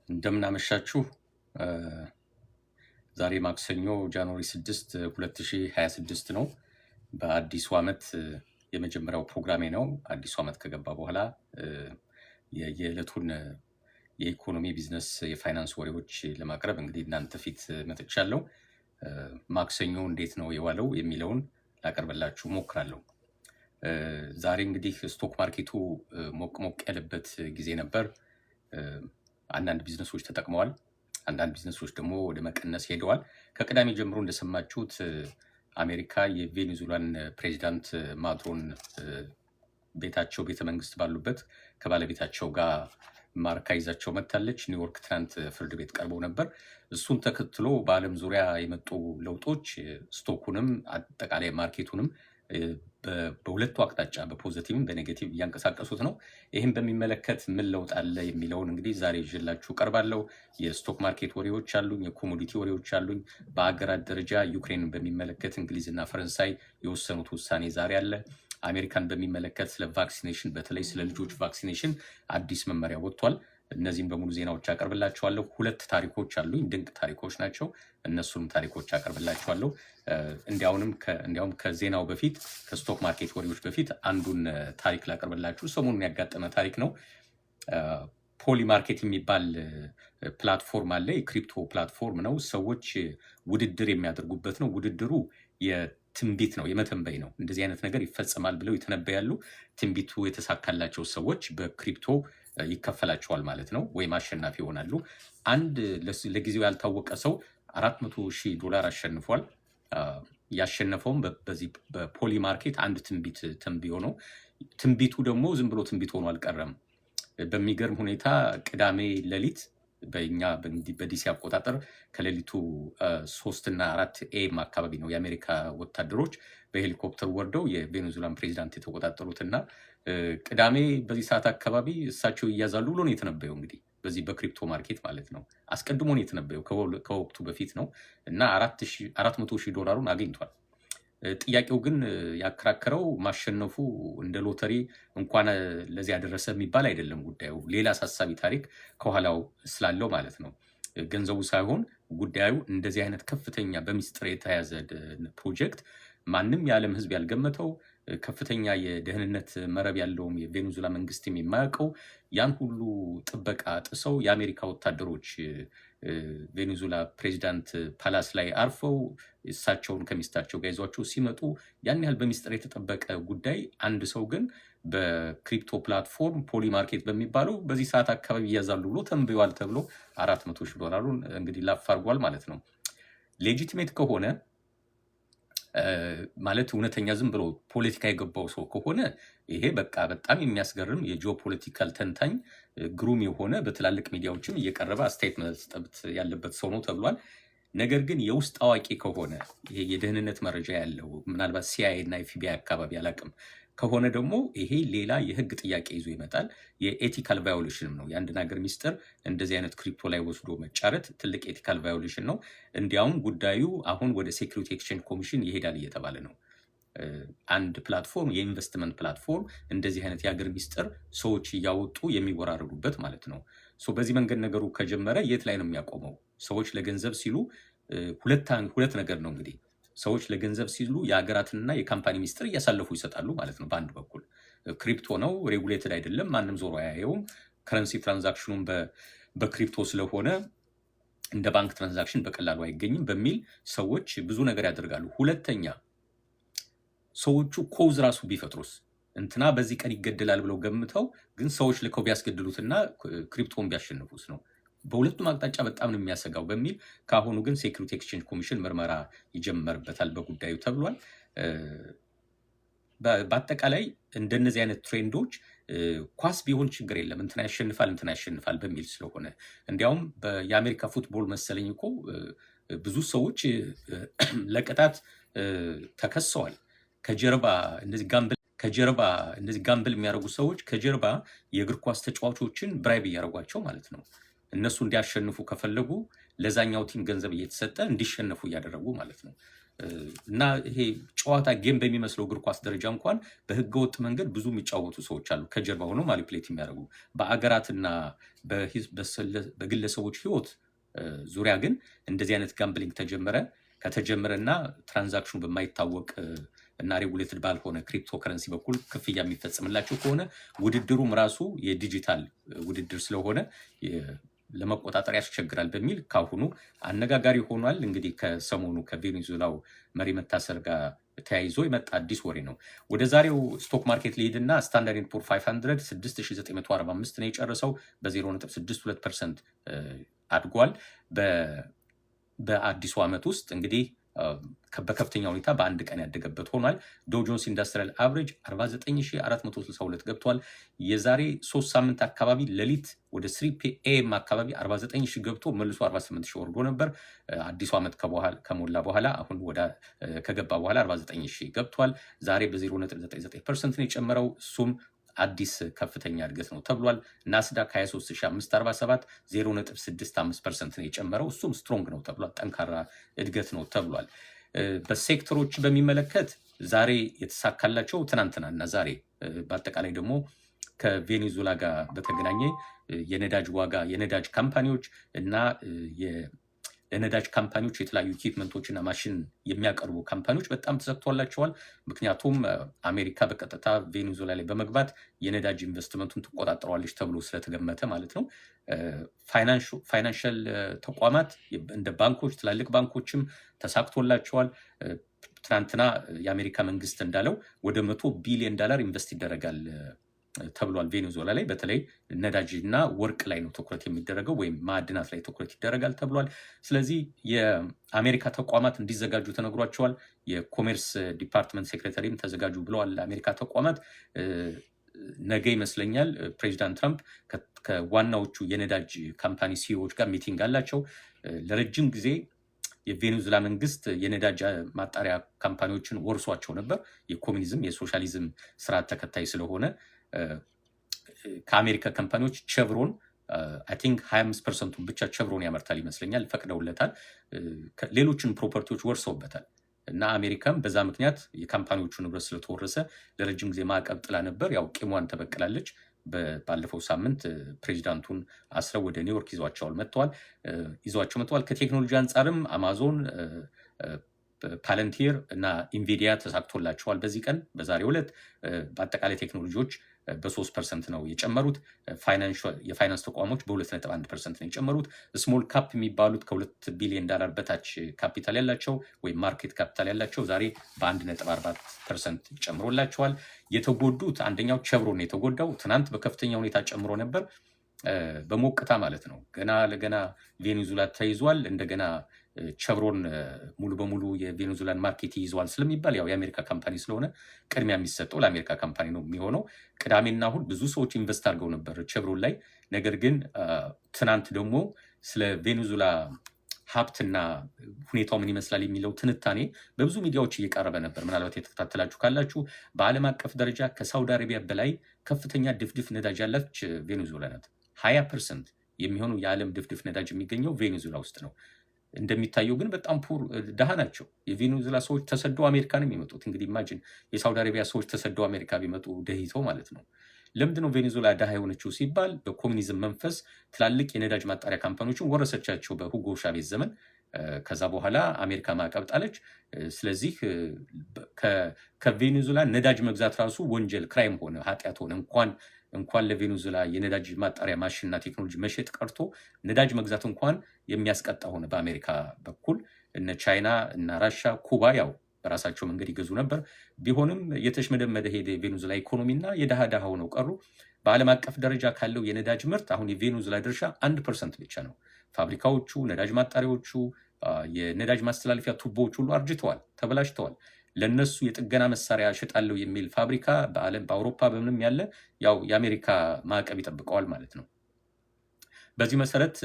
እንደምን አመሻችሁ። ዛሬ ማክሰኞ January 6 2026 ነው። በአዲሱ ዓመት የመጀመሪያው ፕሮግራሜ ነው። አዲሱ ዓመት ከገባ በኋላ የየዕለቱን የኢኮኖሚ፣ ቢዝነስ፣ የፋይናንስ ወሬዎች ለማቅረብ እንግዲህ እናንተ ፊት መጥቻለሁ። ማክሰኞ እንዴት ነው የዋለው የሚለውን ላቀርብላችሁ እሞክራለሁ። ዛሬ እንግዲህ stock market ኡ ሞቅ ሞቅ ያለበት ጊዜ ነበር። አንዳንድ ቢዝነሶች ተጠቅመዋል። አንዳንድ ቢዝነሶች ደግሞ ወደ መቀነስ ሄደዋል። ከቅዳሜ ጀምሮ እንደሰማችሁት አሜሪካ የቬኔዙላን ፕሬዚዳንት ማዱሮን ቤታቸው ቤተ መንግስት ባሉበት ከባለቤታቸው ጋር ማርካ ይዛቸው መጥታለች። ኒውዮርክ ትናንት ፍርድ ቤት ቀርበው ነበር። እሱን ተከትሎ በዓለም ዙሪያ የመጡ ለውጦች stock ኡንም አጠቃላይ market ኡንም በሁለቱ አቅጣጫ በ positive ም በ negative እያንቀሳቀሱት ነው። ይህም በሚመለከት ምን ለውጥ አለ የሚለውን እንግዲህ ዛሬ ይዤላችሁ ቀርባለሁ። የ stock market ወሬዎች አሉኝ፣ የ commodity ወሬዎች አሉኝ። በአገራት ደረጃ ዩክሬንን በሚመለከት እንግሊዝና ፈረንሳይ የወሰኑት ውሳኔ ዛሬ አለ። አሜሪካን በሚመለከት ስለ vaccination፣ በተለይ ስለ ልጆች vaccination አዲስ መመሪያ ወጥቷል። እነዚህም በሙሉ ዜናዎች አቀርብላችኋለሁ። ሁለት ታሪኮች አሉኝ፣ ድንቅ ታሪኮች ናቸው። እነሱንም ታሪኮች አቀርብላችኋለሁ። እንዲያውም ከዜናው በፊት፣ ከ stock market ወሬዎች በፊት አንዱን ታሪክ ላቀርብላችሁ። ሰሞኑን ያጋጠመ ታሪክ ነው። Polymarket የሚባል platform አለ። የ crypto platform ነው። ሰዎች ውድድር የሚያደርጉበት ነው። ውድድሩ የትንቢት ነው፣ የመተንበይ ነው። እንደዚህ አይነት ነገር ይፈጸማል ብለው ይተነበያሉ። ትንቢቱ የተሳካላቸው ሰዎች በ crypto ይከፈላቸዋል ማለት ነው፣ ወይም አሸናፊ ይሆናሉ። አንድ ለጊዜው ያልታወቀ ሰው 400,000 ዶላር አሸንፏል። ያሸነፈውም በዚህ በ Polymarket አንድ ትንቢት ተንብዮ ነው። ትንቢቱ ደግሞ ዝም ብሎ ትንቢት ሆኖ አልቀረም። በሚገርም ሁኔታ ቅዳሜ ሌሊት በእኛ በዲሲ አቆጣጠር ከሌሊቱ 3 እና 4 AM አካባቢ ነው የአሜሪካ ወታደሮች በሄሊኮፕተር ወርደው የቬኔዙላን ፕሬዚዳንት የተቆጣጠሩት። እና ቅዳሜ በዚህ ሰዓት አካባቢ እሳቸው ይያዛሉ ብሎ ነው የተነበየው። እንግዲህ በዚህ በ crypto market ማለት ነው። አስቀድሞ ነው የተነበየው፣ ከወቅቱ በፊት ነው። እና 400,000 ዶላሩን አግኝቷል። ጥያቄው ግን ያከራከረው ማሸነፉ እንደ ሎተሪ እንኳን ለዚያ ያደረሰ የሚባል አይደለም ጉዳዩ። ሌላ አሳሳቢ ታሪክ ከኋላው ስላለው ማለት ነው። ገንዘቡ ሳይሆን ጉዳዩ እንደዚህ አይነት ከፍተኛ በሚስጥር የተያዘ ፕሮጀክት፣ ማንም የዓለም ሕዝብ ያልገመተው፣ ከፍተኛ የደህንነት መረብ ያለውም የቬኔዙላ መንግስትም የማያውቀው፣ ያን ሁሉ ጥበቃ ጥሰው የአሜሪካ ወታደሮች ቬኔዙላ ፕሬዚዳንት palace ላይ አርፈው እሳቸውን ከሚስታቸው ጋር ይዟቸው ሲመጡ፣ ያን ያህል በሚስጥር የተጠበቀ ጉዳይ አንድ ሰው ግን በ crypto platform Polymarket በሚባለው በዚህ ሰዓት አካባቢ ይያዛሉ ብሎ ተንብዮአል ተብሎ 400,000 ዶላሩን እንግዲህ ላፍ አድርጓል ማለት ነው። Legitimate ከሆነ፣ ማለት እውነተኛ ዝም ብሎ ፖለቲካ የገባው ሰው ከሆነ፣ ይሄ በቃ በጣም የሚያስገርም የ geopolitical ተንታኝ፣ ግሩም የሆነ፣ በትላልቅ ሚዲያዎችም እየቀረበ አስተያየት መስጠት ያለበት ሰው ነው ተብሏል። ነገር ግን የውስጥ አዋቂ ከሆነ፣ ይሄ የደህንነት መረጃ ያለው፣ ምናልባት CIA እና FBI አካባቢ አላቅም ከሆነ ደግሞ ይሄ ሌላ የህግ ጥያቄ ይዞ ይመጣል። የ ethical violation ም ነው። የአንድን ሀገር ሚስጥር እንደዚህ አይነት crypto ላይ ወስዶ መጫረት ትልቅ ethical violation ነው። እንዲያውም ጉዳዩ አሁን ወደ Security Exchange Commission ይሄዳል እየተባለ ነው። አንድ platform፣ የ investment platform፣ እንደዚህ አይነት የሀገር ሚስጥር ሰዎች እያወጡ የሚወራረዱበት ማለት ነው። So በዚህ መንገድ ነገሩ ከጀመረ የት ላይ ነው የሚያቆመው? ሰዎች ለገንዘብ ሲሉ ሁለት ነገር ነው እንግዲህ። ሰዎች ለገንዘብ ሲሉ የሀገራትንና የ company ሚስጥር እያሳለፉ ይሰጣሉ ማለት ነው። በአንድ በኩል crypto ነው፣ regulated አይደለም፣ ማንም ዞሮ አያየውም። Currency transaction ኑን በ crypto ስለሆነ እንደ ባንክ transaction በቀላሉ አይገኝም በሚል ሰዎች ብዙ ነገር ያደርጋሉ። ሁለተኛ ሰዎቹ cause ራሱ ቢፈጥሩስ? እንትና በዚህ ቀን ይገደላል ብለው ገምተው ግን ሰዎች ልከው ቢያስገድሉትና crypto ን ቢያሸንፉስ ነው። በሁለቱም አቅጣጫ በጣም ነው የሚያሰጋው በሚል ከአሁኑ ግን Security Exchange Commission ምርመራ ይጀመርበታል በጉዳዩ ተብሏል። በአጠቃላይ እንደነዚህ አይነት trend ኦች ኳስ ቢሆን ችግር የለም፣ እንትና ያሸንፋል እንትና ያሸንፋል በሚል ስለሆነ፣ እንዲያውም የአሜሪካ football መሰለኝ እኮ ብዙ ሰዎች ለቅጣት ተከሰዋል። ከጀርባ እንደዚህ gamble የሚያደርጉ ሰዎች ከጀርባ የእግር ኳስ ተጫዋቾችን bribe እያደረጓቸው ማለት ነው። እነሱ እንዲያሸንፉ ከፈለጉ ለዛኛው team ገንዘብ እየተሰጠ እንዲሸነፉ እያደረጉ ማለት ነው። እና ይሄ ጨዋታ game በሚመስለው እግር ኳስ ደረጃ እንኳን በህገወጥ መንገድ ብዙ የሚጫወቱ ሰዎች አሉ፣ ከጀርባ ሆነው manipulate የሚያደርጉ። በአገራትና በግለሰቦች ህይወት ዙሪያ ግን እንደዚህ አይነት gambling ከተጀመረ እና transaction ኑ በማይታወቅ እና regulated ባልሆነ ክሪፕቶ ከረንሲ በኩል ክፍያ የሚፈጽምላቸው ከሆነ፣ ውድድሩም ራሱ የዲጂታል ውድድር ስለሆነ ለመቆጣጠር ያስቸግራል በሚል ካሁኑ አነጋጋሪ ሆኗል። እንግዲህ ከሰሞኑ ከቬኔዙዌላው መሪ መታሰር ጋር ተያይዞ የመጣ አዲስ ወሬ ነው። ወደ ዛሬው stock market ልሂድና Standard and Poor 500 6945 ነው የጨረሰው፣ በ0.62% አድጓል። በአዲሱ ዓመት ውስጥ እንግዲህ በከፍተኛ ሁኔታ በአንድ ቀን ያደገበት ሆኗል። Dow Jones Industrial Average 49462 ገብቷል። የዛሬ 3 ሳምንት አካባቢ ሌሊት ወደ 3 PM አካባቢ 49,000 ገብቶ መልሶ 48,000 ወርዶ ነበር። አዲሱ ዓመት ከሞላ በኋላ አሁን ወደ ከገባ በኋላ 49,000 ገብቷል። ዛሬ በ0.99% ነው የጨመረው። እሱም አዲስ ከፍተኛ እድገት ነው ተብሏል። ናስዳክ 23547፣ 0.65% ነው የጨመረው። እሱም strong ነው ተብሏል። ጠንካራ እድገት ነው ተብሏል። በሴክተሮች በሚመለከት ዛሬ የተሳካላቸው፣ ትናንትና እና ዛሬ በአጠቃላይ ደግሞ ከቬኔዙዌላ ጋር በተገናኘ የነዳጅ ዋጋ፣ የነዳጅ company ዎች እና ለነዳጅ company ዎች የተለያዩ equipment ኦች እና ማሽን የሚያቀርቡ company ዎች በጣም ተሳክቶላቸዋል። ምክንያቱም አሜሪካ በቀጥታ ቬኔዙዌላ ላይ በመግባት የነዳጅ ኢንቨስትመንቱን ትቆጣጠረዋለች ተብሎ ስለተገመተ ማለት ነው። Financial ተቋማት እንደ ባንኮች፣ ትላልቅ ባንኮችም ተሳክቶላቸዋል። ትናንትና የአሜሪካ መንግስት እንዳለው ወደ 100 ቢሊዮን ዳላር invest ይደረጋል ተብሏል። ቬኔዙዌላ ላይ በተለይ ነዳጅ እና ወርቅ ላይ ነው ትኩረት የሚደረገው ወይም ማዕድናት ላይ ትኩረት ይደረጋል ተብሏል። ስለዚህ የአሜሪካ ተቋማት እንዲዘጋጁ ተነግሯቸዋል። የ Commerce Department Secretary ም ተዘጋጁ ብለዋል። ለአሜሪካ ተቋማት ነገ ይመስለኛል ፕሬዚዳንት ትራምፕ ከዋናዎቹ የነዳጅ company CEO ዎች ጋር meeting አላቸው። ለረጅም ጊዜ የቬኔዙዌላ መንግስት የነዳጅ ማጣሪያ company ዎችን ወርሷቸው ነበር። የኮሚኒዝም የሶሻሊዝም ስርዓት ተከታይ ስለሆነ ከአሜሪካ company ዎች ቼቭሮን I think 25% ኡን ብቻ ቼቭሮን ያመርታል ይመስለኛል፣ ፈቅደውለታል። ሌሎችን property ዎች ወርሰውበታል እና አሜሪካም በዛ ምክንያት የ company ዎቹ ንብረት ስለተወረሰ ለረጅም ጊዜ ማዕቀብ ጥላ ነበር። ያው ቂሟን ተበቅላለች። ባለፈው ሳምንት ፕሬዚዳንቱን አስረው ወደ ኒውዮርክ ይዘዋቸው መጥተዋል። ከቴክኖሎጂ አንጻርም አማዞን፣ ፓለንቲር እና ኢንቪዲያ ተሳክቶላቸዋል። በዚህ ቀን፣ በዛሬው ዕለት በአጠቃላይ ቴክኖሎጂዎች በ3% ነው የጨመሩት። የፋይናንስ ተቋሞች በ2.1% ነው የጨመሩት። Small cap የሚባሉት፣ ከ2 ቢሊዮን ዳላር በታች ካፒታል ያላቸው ወይም market capital ያላቸው ዛሬ በ1.4% ጨምሮላቸዋል። የተጎዱት አንደኛው ቸቭሮን የተጎዳው ትናንት በከፍተኛ ሁኔታ ጨምሮ ነበር፣ በሞቅታ ማለት ነው። ገና ለገና ቬኔዙላ ተይዟል፣ እንደገና ቸቭሮን ሙሉ በሙሉ የቬኔዙላን market ይይዘዋል ስለሚባል ያው የአሜሪካ company ስለሆነ ቅድሚያ የሚሰጠው ለአሜሪካ company ነው የሚሆነው። ቅዳሜና እሁድ ብዙ ሰዎች invest አድርገው ነበር ቸቭሮን ላይ። ነገር ግን ትናንት ደግሞ ስለ ቬኔዙላ ሀብትና ሁኔታው ምን ይመስላል የሚለው ትንታኔ በብዙ ሚዲያዎች እየቀረበ ነበር። ምናልባት የተከታተላችሁ ካላችሁ በዓለም አቀፍ ደረጃ ከሳውዲ አረቢያ በላይ ከፍተኛ ድፍድፍ ነዳጅ ያላት ቬኔዙላ ናት። 20% የሚሆኑ የዓለም ድፍድፍ ነዳጅ የሚገኘው ቬኔዙላ ውስጥ ነው። እንደሚታየው ግን በጣም poor፣ ድሃ ናቸው። የቬኔዙላ ሰዎች ተሰደው አሜሪካ ነው የሚመጡት። እንግዲህ imagine የሳውዲ አረቢያ ሰዎች ተሰደው አሜሪካ ቢመጡ፣ ደህይተው ማለት ነው። ለምንድነው ቬኔዙላ ድሃ የሆነችው ሲባል በኮሚኒዝም መንፈስ ትላልቅ የነዳጅ ማጣሪያ company ዎችን ወረሰቻቸው በሁጎ ሻቬዝ ዘመን። ከዛ በኋላ አሜሪካ ማዕቀብ ጣለች። ስለዚህ ከቬኔዙላ ነዳጅ መግዛት ራሱ ወንጀል፣ crime ሆነ፣ ኃጢአት ሆነ። እንኳን ለቬኔዙላ የነዳጅ ማጣሪያ ማሽንና ቴክኖሎጂ መሸጥ ቀርቶ ነዳጅ መግዛት እንኳን የሚያስቀጣ ሆነ በአሜሪካ በኩል። እነ ቻይና እና ራሻ፣ ኩባ ያው በራሳቸው መንገድ ይገዙ ነበር። ቢሆንም የተሽመደመደ ሄደ የቬኔዙላ ኢኮኖሚ እና የድሃ ድሃ ሆነው ቀሩ። በዓለም አቀፍ ደረጃ ካለው የነዳጅ ምርት አሁን የቬኔዙላ ድርሻ 1% ብቻ ነው። ፋብሪካዎቹ፣ ነዳጅ ማጣሪያዎቹ፣ የነዳጅ ማስተላለፊያ ቱቦዎች ሁሉ አርጅተዋል፣ ተበላሽተዋል። ለነሱ የጥገና መሳሪያ እሸጣለሁ የሚል ፋብሪካ በዓለም፣ በአውሮፓ፣ በምንም ያለ ያው የአሜሪካ ማዕቀብ ይጠብቀዋል ማለት ነው። በዚህ መሰረት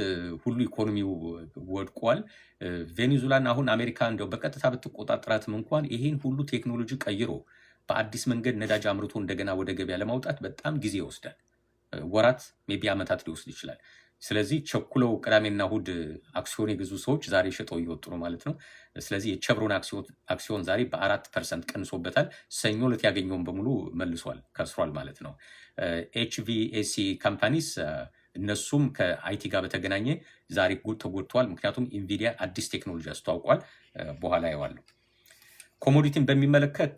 ሁሉ ኢኮኖሚው ወድቋል። ቬኔዙላን አሁን አሜሪካ እንደው በቀጥታ ብትቆጣጠራትም እንኳን ይሄን ሁሉ ቴክኖሎጂ ቀይሮ በአዲስ መንገድ ነዳጅ አምርቶ እንደገና ወደ ገበያ ለማውጣት በጣም ጊዜ ይወስዳል። ወራት፣ maybe ዓመታት ሊወስድ ይችላል። ስለዚህ ቸኩለው ቅዳሜና እሁድ አክሲዮን የገዙ ሰዎች ዛሬ ሸጠው እየወጡ ነው ማለት ነው። ስለዚህ የቸብሮን አክሲዮን ዛሬ በ4% ቀንሶበታል። ሰኞ ዕለት ያገኘውን በሙሉ መልሷል፣ ከስሯል ማለት ነው። HVAC companies እነሱም ከ IT ጋር በተገናኘ ዛሬ ተጎድተዋል። ምክንያቱም ኢንቪዲያ አዲስ ቴክኖሎጂ አስተዋውቋል። በኋላ አየዋለሁ። Commodity ን በሚመለከት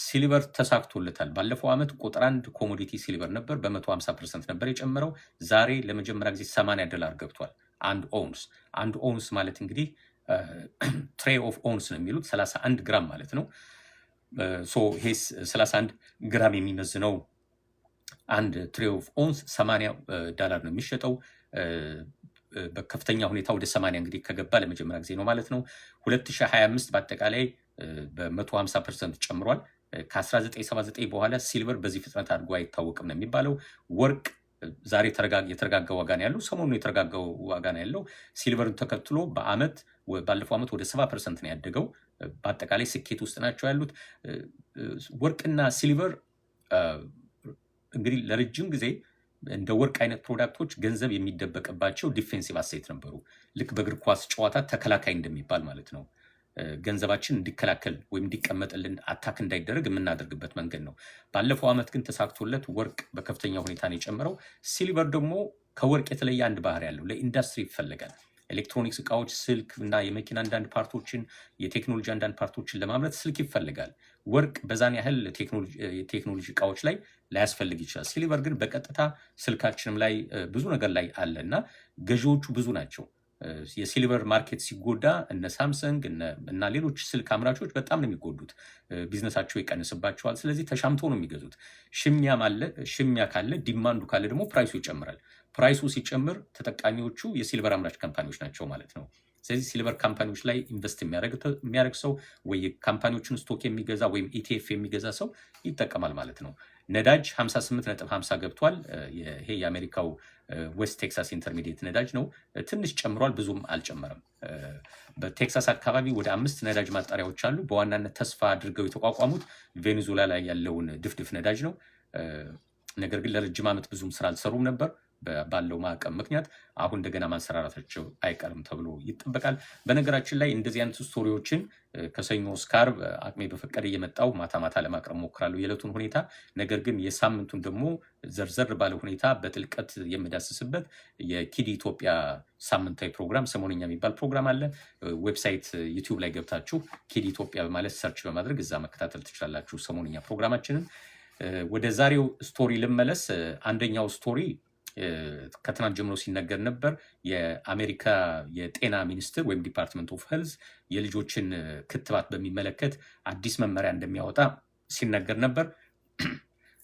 silver ተሳክቶለታል። ባለፈው ዓመት ቁጥር አንድ commodity silver ነበር። በ150% ነበር የጨመረው። ዛሬ ለመጀመሪያ ጊዜ 80 ዶላር ገብቷል አንድ ኦውንስ። አንድ ኦውንስ ማለት እንግዲህ troy of ounce ነው የሚሉት፣ 31 ግራም ማለት ነው። So ይሄ 31 ግራም የሚመዝነው አንድ troy of ounce 80 ዶላር ነው የሚሸጠው። በከፍተኛ ሁኔታ ወደ 80 እንግዲህ ከገባ ለመጀመሪያ ጊዜ ነው ማለት ነው። 2025 በአጠቃላይ በ150% ጨምሯል። ከ1979 በኋላ silver በዚህ ፍጥነት አድጎ አይታወቅም ነው የሚባለው። ወርቅ ዛሬ የተረጋጋ ዋጋ ነው ያለው። ሰሞኑን የተረጋጋ ዋጋ ነው ያለው። Silver ን ተከትሎ በአመት ባለፈው ዓመት ወደ 70% ነው ያደገው። በአጠቃላይ ስኬት ውስጥ ናቸው ያሉት። ወርቅና silver እንግዲህ ለረጅም ጊዜ እንደ ወርቅ አይነት product ኦች ገንዘብ የሚደበቅባቸው defensive asset ነበሩ። ልክ በእግር ኳስ ጨዋታ ተከላካይ እንደሚባል ማለት ነው። ገንዘባችን እንዲከላከል ወይም እንዲቀመጥልን፣ attack እንዳይደረግ የምናደርግበት መንገድ ነው። ባለፈው ዓመት ግን ተሳክቶለት ወርቅ በከፍተኛ ሁኔታ ነው የጨመረው። Silver ደግሞ ከወርቅ የተለየ አንድ ባህሪ ያለው ለኢንዱስትሪ ይፈለጋል። ኤሌክትሮኒክስ እቃዎች፣ ስልክ እና የመኪና አንዳንድ part ኦችን፣ የቴክኖሎጂ አንዳንድ part ኦችን ለማምረት ስልክ ይፈልጋል። ወርቅ በዛን ያህል የቴክኖሎጂ እቃዎች ላይ ላያስፈልግ ይችላል። Silver ግን በቀጥታ ስልካችንም ላይ፣ ብዙ ነገር ላይ አለ እና ገዢዎቹ ብዙ ናቸው። የ silver market ሲጎዳ እነ ሳምሰንግ እና ሌሎች ስልክ አምራቾች በጣም ነው የሚጎዱት። ቢዝነሳቸው ይቀንስባቸዋል። ስለዚህ ተሻምተው ነው የሚገዙት። ሽሚያም አለ። ሽሚያ ካለ፣ demand ኡ ካለ ደግሞ price ኡ ይጨምራል። Price ኡ ሲጨምር ተጠቃሚዎቹ የ silver አምራች company ዎች ናቸው ማለት ነው። ስለዚህ silver company ዎች ላይ invest የሚያደርግ ሰው ወይ company ዎችን stock የሚገዛ ወይም ETF የሚገዛ ሰው ይጠቀማል ማለት ነው። ነዳጅ 58.50 ገብቷል። ይሄ የአሜሪካው West Texas Intermediate ነዳጅ ነው። ትንሽ ጨምሯል፣ ብዙም አልጨመረም። በቴክሳስ አካባቢ ወደ አምስት ነዳጅ ማጣሪያዎች አሉ። በዋናነት ተስፋ አድርገው የተቋቋሙት ቬኔዙዌላ ላይ ያለውን ድፍድፍ ነዳጅ ነው። ነገር ግን ለረጅም ዓመት ብዙም ስራ አልሰሩም ነበር ባለው ማዕቀብ ምክንያት። አሁን እንደገና ማንሰራራታቸው አይቀርም ተብሎ ይጠበቃል። በነገራችን ላይ እንደዚህ አይነት story ዎችን ከሰኞ እስከ ዓርብ አቅሜ በፈቀደ እየመጣው ማታ ማታ ለማቅረብ ሞክራለሁ የዕለቱን ሁኔታ። ነገር ግን የሳምንቱን ደግሞ ዘርዘር ባለ ሁኔታ በጥልቀት የምዳስስበት የኪዲ ኢትዮጵያ ሳምንታዊ ፕሮግራም ሰሞነኛ የሚባል ፕሮግራም አለ። Website ዩቲዩብ ላይ ገብታችሁ ኪዲ ኢትዮጵያ በማለት search በማድረግ እዛ መከታተል ትችላላችሁ ሰሞነኛ ፕሮግራማችንን። ወደ ዛሬው story ልመለስ። አንደኛው story ከትናንት ጀምሮ ሲነገር ነበር። የአሜሪካ የጤና ሚኒስትር ወይም Department of Health የልጆችን ክትባት በሚመለከት አዲስ መመሪያ እንደሚያወጣ ሲነገር ነበር።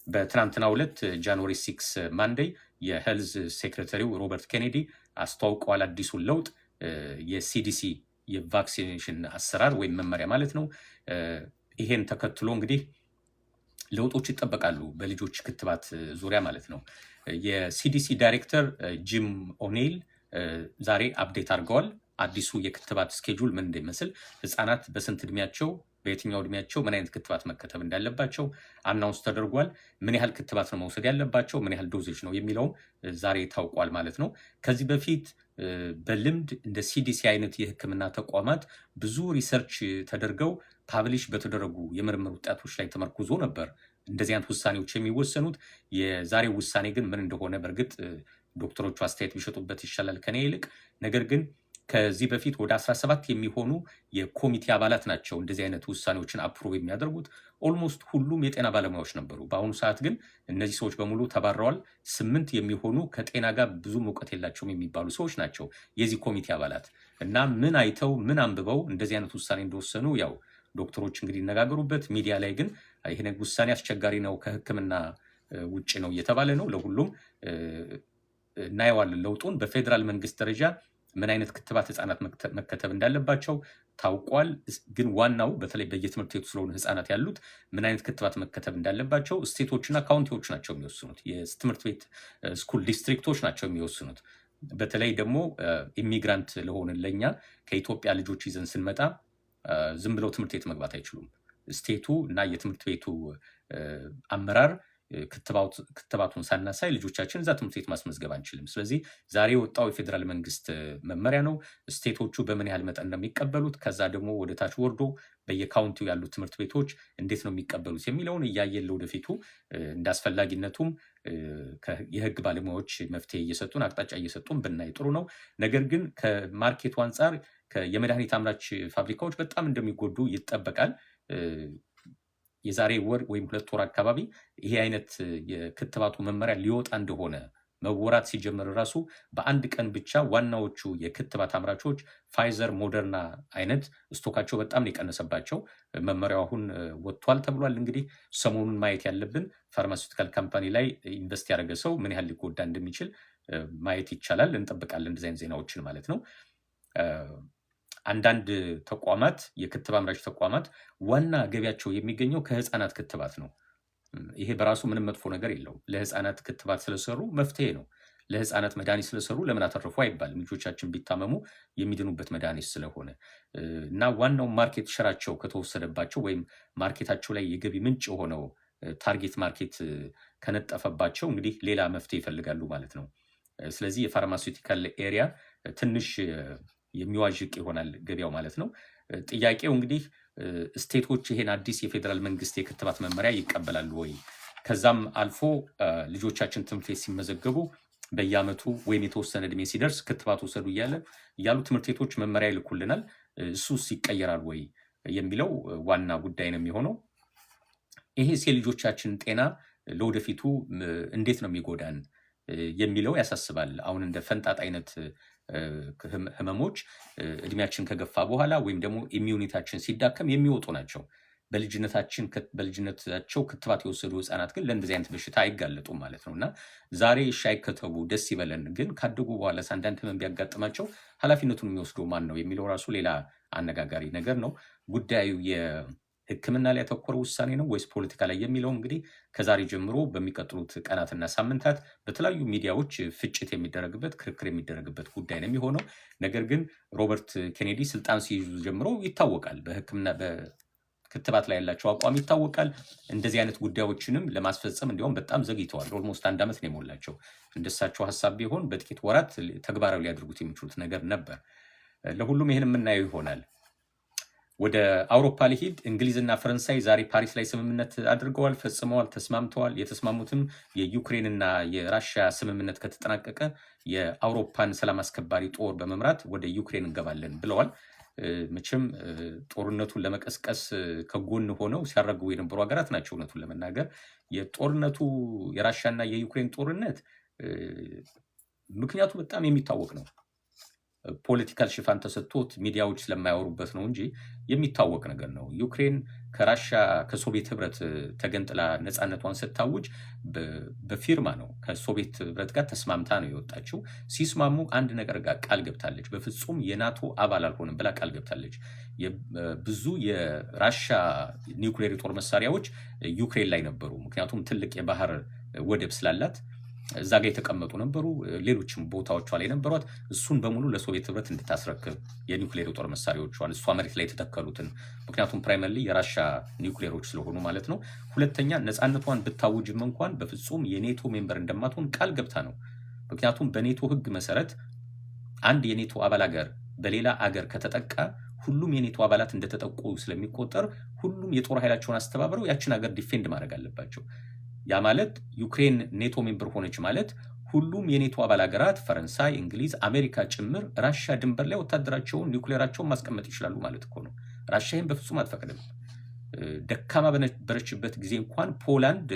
በትናንትናው ዕለት January 6 Monday የ health secretary ው ሮበርት ኬኔዲ አስተዋውቀዋል። አዲሱን ለውጥ የ CDC የ vaccination አሰራር ወይም መመሪያ ማለት ነው። ይሄን ተከትሎ እንግዲህ ለውጦች ይጠበቃሉ በልጆች ክትባት ዙሪያ ማለት ነው። የ CDC ዳይሬክተር ጂም ኦኔይል ዛሬ update አድርገዋል። አዲሱ የክትባት schedule ምን እንደሚመስል፣ ህፃናት በስንት እድሜያቸው፣ በየትኛው እድሜያቸው ምን አይነት ክትባት መከተብ እንዳለባቸው announce ተደርጓል። ምን ያህል ክትባት ነው መውሰድ ያለባቸው፣ ምን ያህል dosage ነው የሚለውም ዛሬ ታውቋል ማለት ነው። ከዚህ በፊት በልምድ እንደ CDC አይነት የሕክምና ተቋማት ብዙ research ተደርገው publish በተደረጉ የምርምር ውጤቶች ላይ ተመርኩዞ ነበር እንደዚህ አይነት ውሳኔዎች የሚወሰኑት። የዛሬው ውሳኔ ግን ምን እንደሆነ በእርግጥ ዶክተሮቹ አስተያየት ቢሸጡበት ይሻላል ከኔ ይልቅ። ነገር ግን ከዚህ በፊት ወደ 17 የሚሆኑ የኮሚቴ አባላት ናቸው እንደዚህ አይነት ውሳኔዎችን approve የሚያደርጉት። Almost ሁሉም የጤና ባለሙያዎች ነበሩ። በአሁኑ ሰዓት ግን እነዚህ ሰዎች በሙሉ ተባረዋል። ስምንት የሚሆኑ ከጤና ጋር ብዙም እውቀት የላቸውም የሚባሉ ሰዎች ናቸው የዚህ ኮሚቴ አባላት። እና ምን አይተው፣ ምን አንብበው እንደዚህ አይነት ውሳኔ እንደወሰኑ ያው ዶክተሮች እንግዲህ ይነጋገሩበት። ሚዲያ ላይ ግን ይሄ ውሳኔ አስቸጋሪ ነው፣ ከሕክምና ውጭ ነው እየተባለ ነው። ለሁሉም እናየዋለን ለውጡን። በፌዴራል መንግስት ደረጃ ምን አይነት ክትባት ህፃናት መከተብ እንዳለባቸው ታውቋል። ግን ዋናው በተለይ በየትምህርት ቤቱ ስለሆኑ ህፃናት ያሉት፣ ምን አይነት ክትባት መከተብ እንዳለባቸው state ኦችና county ዎች ናቸው የሚወስኑት። የትምህርት ቤት school district ኦች ናቸው የሚወስኑት። በተለይ ደግሞ immigrant ለሆንን ለኛ ከኢትዮጵያ ልጆች ይዘን ስንመጣ ዝም ብለው ትምህርት ቤት መግባት አይችሉም። State ኡ እና የትምህርት ቤቱ አመራር ክትባቱን ሳናሳይ ልጆቻችን እዛ ትምህርት ቤት ማስመዝገብ አንችልም። ስለዚህ ዛሬ የወጣው የፌዴራል መንግስት መመሪያ ነው። State ኦቹ በምን ያህል መጠን ነው የሚቀበሉት፣ ከዛ ደግሞ ወደ ታች ወርዶ በየ county ው ያሉ ትምህርት ቤቶች እንዴት ነው የሚቀበሉት የሚለውን እያየን ለወደፊቱ እንደ አስፈላጊነቱም የህግ ባለሙያዎች መፍትሄ እየሰጡን፣ አቅጣጫ እየሰጡን ብናይ ጥሩ ነው። ነገር ግን ከ market ኡ አንጻር የመድኃኒት አምራች ፋብሪካዎች በጣም እንደሚጎዱ ይጠበቃል። የዛሬ ወር ወይም 2 ወር አካባቢ ይሄ አይነት የክትባቱ መመሪያ ሊወጣ እንደሆነ መወራት ሲጀምር ራሱ በአንድ ቀን ብቻ ዋናዎቹ የክትባት አምራቾች ፋይዘር፣ ሞደርና አይነት stock ኣቸው በጣም ነው የቀነሰባቸው። መመሪያው አሁን ወጥቷል ተብሏል። እንግዲህ ሰሞኑን ማየት ያለብን pharmaceutical company ላይ invest ያደረገ ሰው ምን ያህል ሊጎዳ እንደሚችል ማየት ይቻላል። እንጠብቃለን እንደዚህ አይነት ዜናዎችን ማለት ነው። አንዳንድ ተቋማት፣ የክትባት አምራች ተቋማት ዋና ገቢያቸው የሚገኘው ከህፃናት ክትባት ነው። ይሄ በራሱ ምንም መጥፎ ነገር የለውም። ለህፃናት ክትባት ስለሰሩ መፍትሄ ነው። ለህፃናት መድኃኒት ስለሰሩ ለምን አተረፉ አይባልም። ልጆቻችን ቢታመሙ የሚድኑበት መድኃኒት ስለሆነ እና ዋናው market share ኣቸው ከተወሰደባቸው ወይም market ኣቸው ላይ የገቢ ምንጭ የሆነው target market ከነጠፈባቸው እንግዲህ ሌላ መፍትሄ ይፈልጋሉ ማለት ነው። ስለዚህ የ pharmaceutical area ትንሽ የሚዋዥቅ ይሆናል ገበያው ማለት ነው። ጥያቄው እንግዲህ state ኦች ይሄን አዲስ የፌዴራል መንግስት የክትባት መመሪያ ይቀበላሉ ወይ? ከዛም አልፎ ልጆቻችን ትምህርት ቤት ሲመዘገቡ በየአመቱ ወይም የተወሰነ እድሜ ሲደርስ ክትባት ውሰዱ እያሉ ትምህርት ቤቶች መመሪያ ይልኩልናል። እሱስ ይቀየራል ወይ የሚለው ዋና ጉዳይ ነው የሚሆነው። ይሄስ የልጆቻችን ጤና ለወደፊቱ እንዴት ነው የሚጎዳን የሚለው ያሳስባል። አሁን እንደ ፈንጣጣ አይነት ህመሞች እድሜያችን ከገፋ በኋላ ወይም ደግሞ immunity ያችን ሲዳከም የሚወጡ ናቸው። በልጅነታቸው ክትባት የወሰዱ ህፃናት ግን ለእንደዚህ አይነት በሽታ አይጋለጡም ማለት ነው። እና ዛሬ እሺ አይከተቡ፣ ደስ ይበለን፣ ግን ካደጉ በኋላ አንዳንድ ህመም ቢያጋጥማቸው ኃላፊነቱን የሚወስደው ማን ነው የሚለው ራሱ ሌላ አነጋጋሪ ነገር ነው። ጉዳዩ የሕክምና ላይ ያተኮረ ውሳኔ ነው ወይስ ፖለቲካ ላይ የሚለው እንግዲህ ከዛሬ ጀምሮ በሚቀጥሉት ቀናትና ሳምንታት በተለያዩ ሚዲያዎች ፍጭት የሚደረግበት፣ ክርክር የሚደረግበት ጉዳይ ነው የሚሆነው። ነገር ግን ሮበርት ኬኔዲ ስልጣን ሲይዙ ጀምሮ ይታወቃል። በሕክምና በክትባት ላይ ያላቸው አቋም ይታወቃል። እንደዚህ አይነት ጉዳዮችንም ለማስፈጸም እንዲሁም በጣም ዘግይተዋል። Almost አንድ ዓመት ነው የሞላቸው። እንደሳቸው ሀሳብ ቢሆን በጥቂት ወራት ተግባራዊ ሊያደርጉት የሚችሉት ነገር ነበር። ለሁሉም ይህን የምናየው ይሆናል። ወደ አውሮፓ ልሂድ። እንግሊዝና ፈረንሳይ ዛሬ ፓሪስ ላይ ስምምነት አድርገዋል፣ ፈጽመዋል፣ ተስማምተዋል። የተስማሙትም የዩክሬንና የራሽያ ስምምነት ከተጠናቀቀ የአውሮፓን ሰላም አስከባሪ ጦር በመምራት ወደ ዩክሬን እንገባለን ብለዋል። መቼም ጦርነቱን ለመቀስቀስ ከጎን ሆነው ሲያራግቡ የነበሩ ሀገራት ናቸው። እውነቱን ለመናገር የጦርነቱ፣ የራሽያና የዩክሬን ጦርነት ምክንያቱ በጣም የሚታወቅ ነው። Political ሽፋን ተሰጥቶት ሚዲያዎች ስለማያወሩበት ነው እንጂ የሚታወቅ ነገር ነው። ዩክሬን ከራሻ፣ ከሶቪየት ህብረት ተገንጥላ ነፃነቷን ስታውጅ በፊርማ ነው፣ ከሶቪየት ህብረት ጋር ተስማምታ ነው የወጣችው። ሲስማሙ አንድ ነገር ጋር ቃል ገብታለች። በፍጹም የናቶ አባል አልሆንም ብላ ቃል ገብታለች። ብዙ የራሻ ኒውክሌር የጦር መሳሪያዎች ዩክሬን ላይ ነበሩ። ምክንያቱም ትልቅ የባህር ወደብ ስላላት እዛ ጋር የተቀመጡ ነበሩ። ሌሎችም ቦታዎቿ ላይ ነበሯት። እሱን በሙሉ ለሶቪየት ህብረት እንድታስረክብ የኒውክሌር የጦር መሳሪያዎቿን፣ እሷ መሬት ላይ የተተከሉትን፣ ምክንያቱም primarily የራሻ ኒውክሌሮች ስለሆኑ ማለት ነው። ሁለተኛ ነፃነቷን ብታውጅም እንኳን በፍጹም የኔቶ member እንደማትሆን ቃል ገብታ ነው። ምክንያቱም በኔቶ ህግ መሰረት አንድ የኔቶ አባል አገር በሌላ አገር ከተጠቃ ሁሉም የኔቶ አባላት እንደተጠቁ ስለሚቆጠር ሁሉም የጦር ኃይላቸውን አስተባብረው ያችን ሀገር defend ማድረግ አለባቸው። ያ ማለት ዩክሬን ኔቶ member ሆነች ማለት ሁሉም የኔቶ አባል ሀገራት ፈረንሳይ፣ እንግሊዝ፣ አሜሪካ ጭምር ራሻ ድንበር ላይ ወታደራቸውን፣ ኒውክሌራቸውን ማስቀመጥ ይችላሉ ማለት እኮ ነው። ራሻ ይህን በፍጹም አትፈቅድም። ደካማ በነበረችበት ጊዜ እንኳን ፖላንድ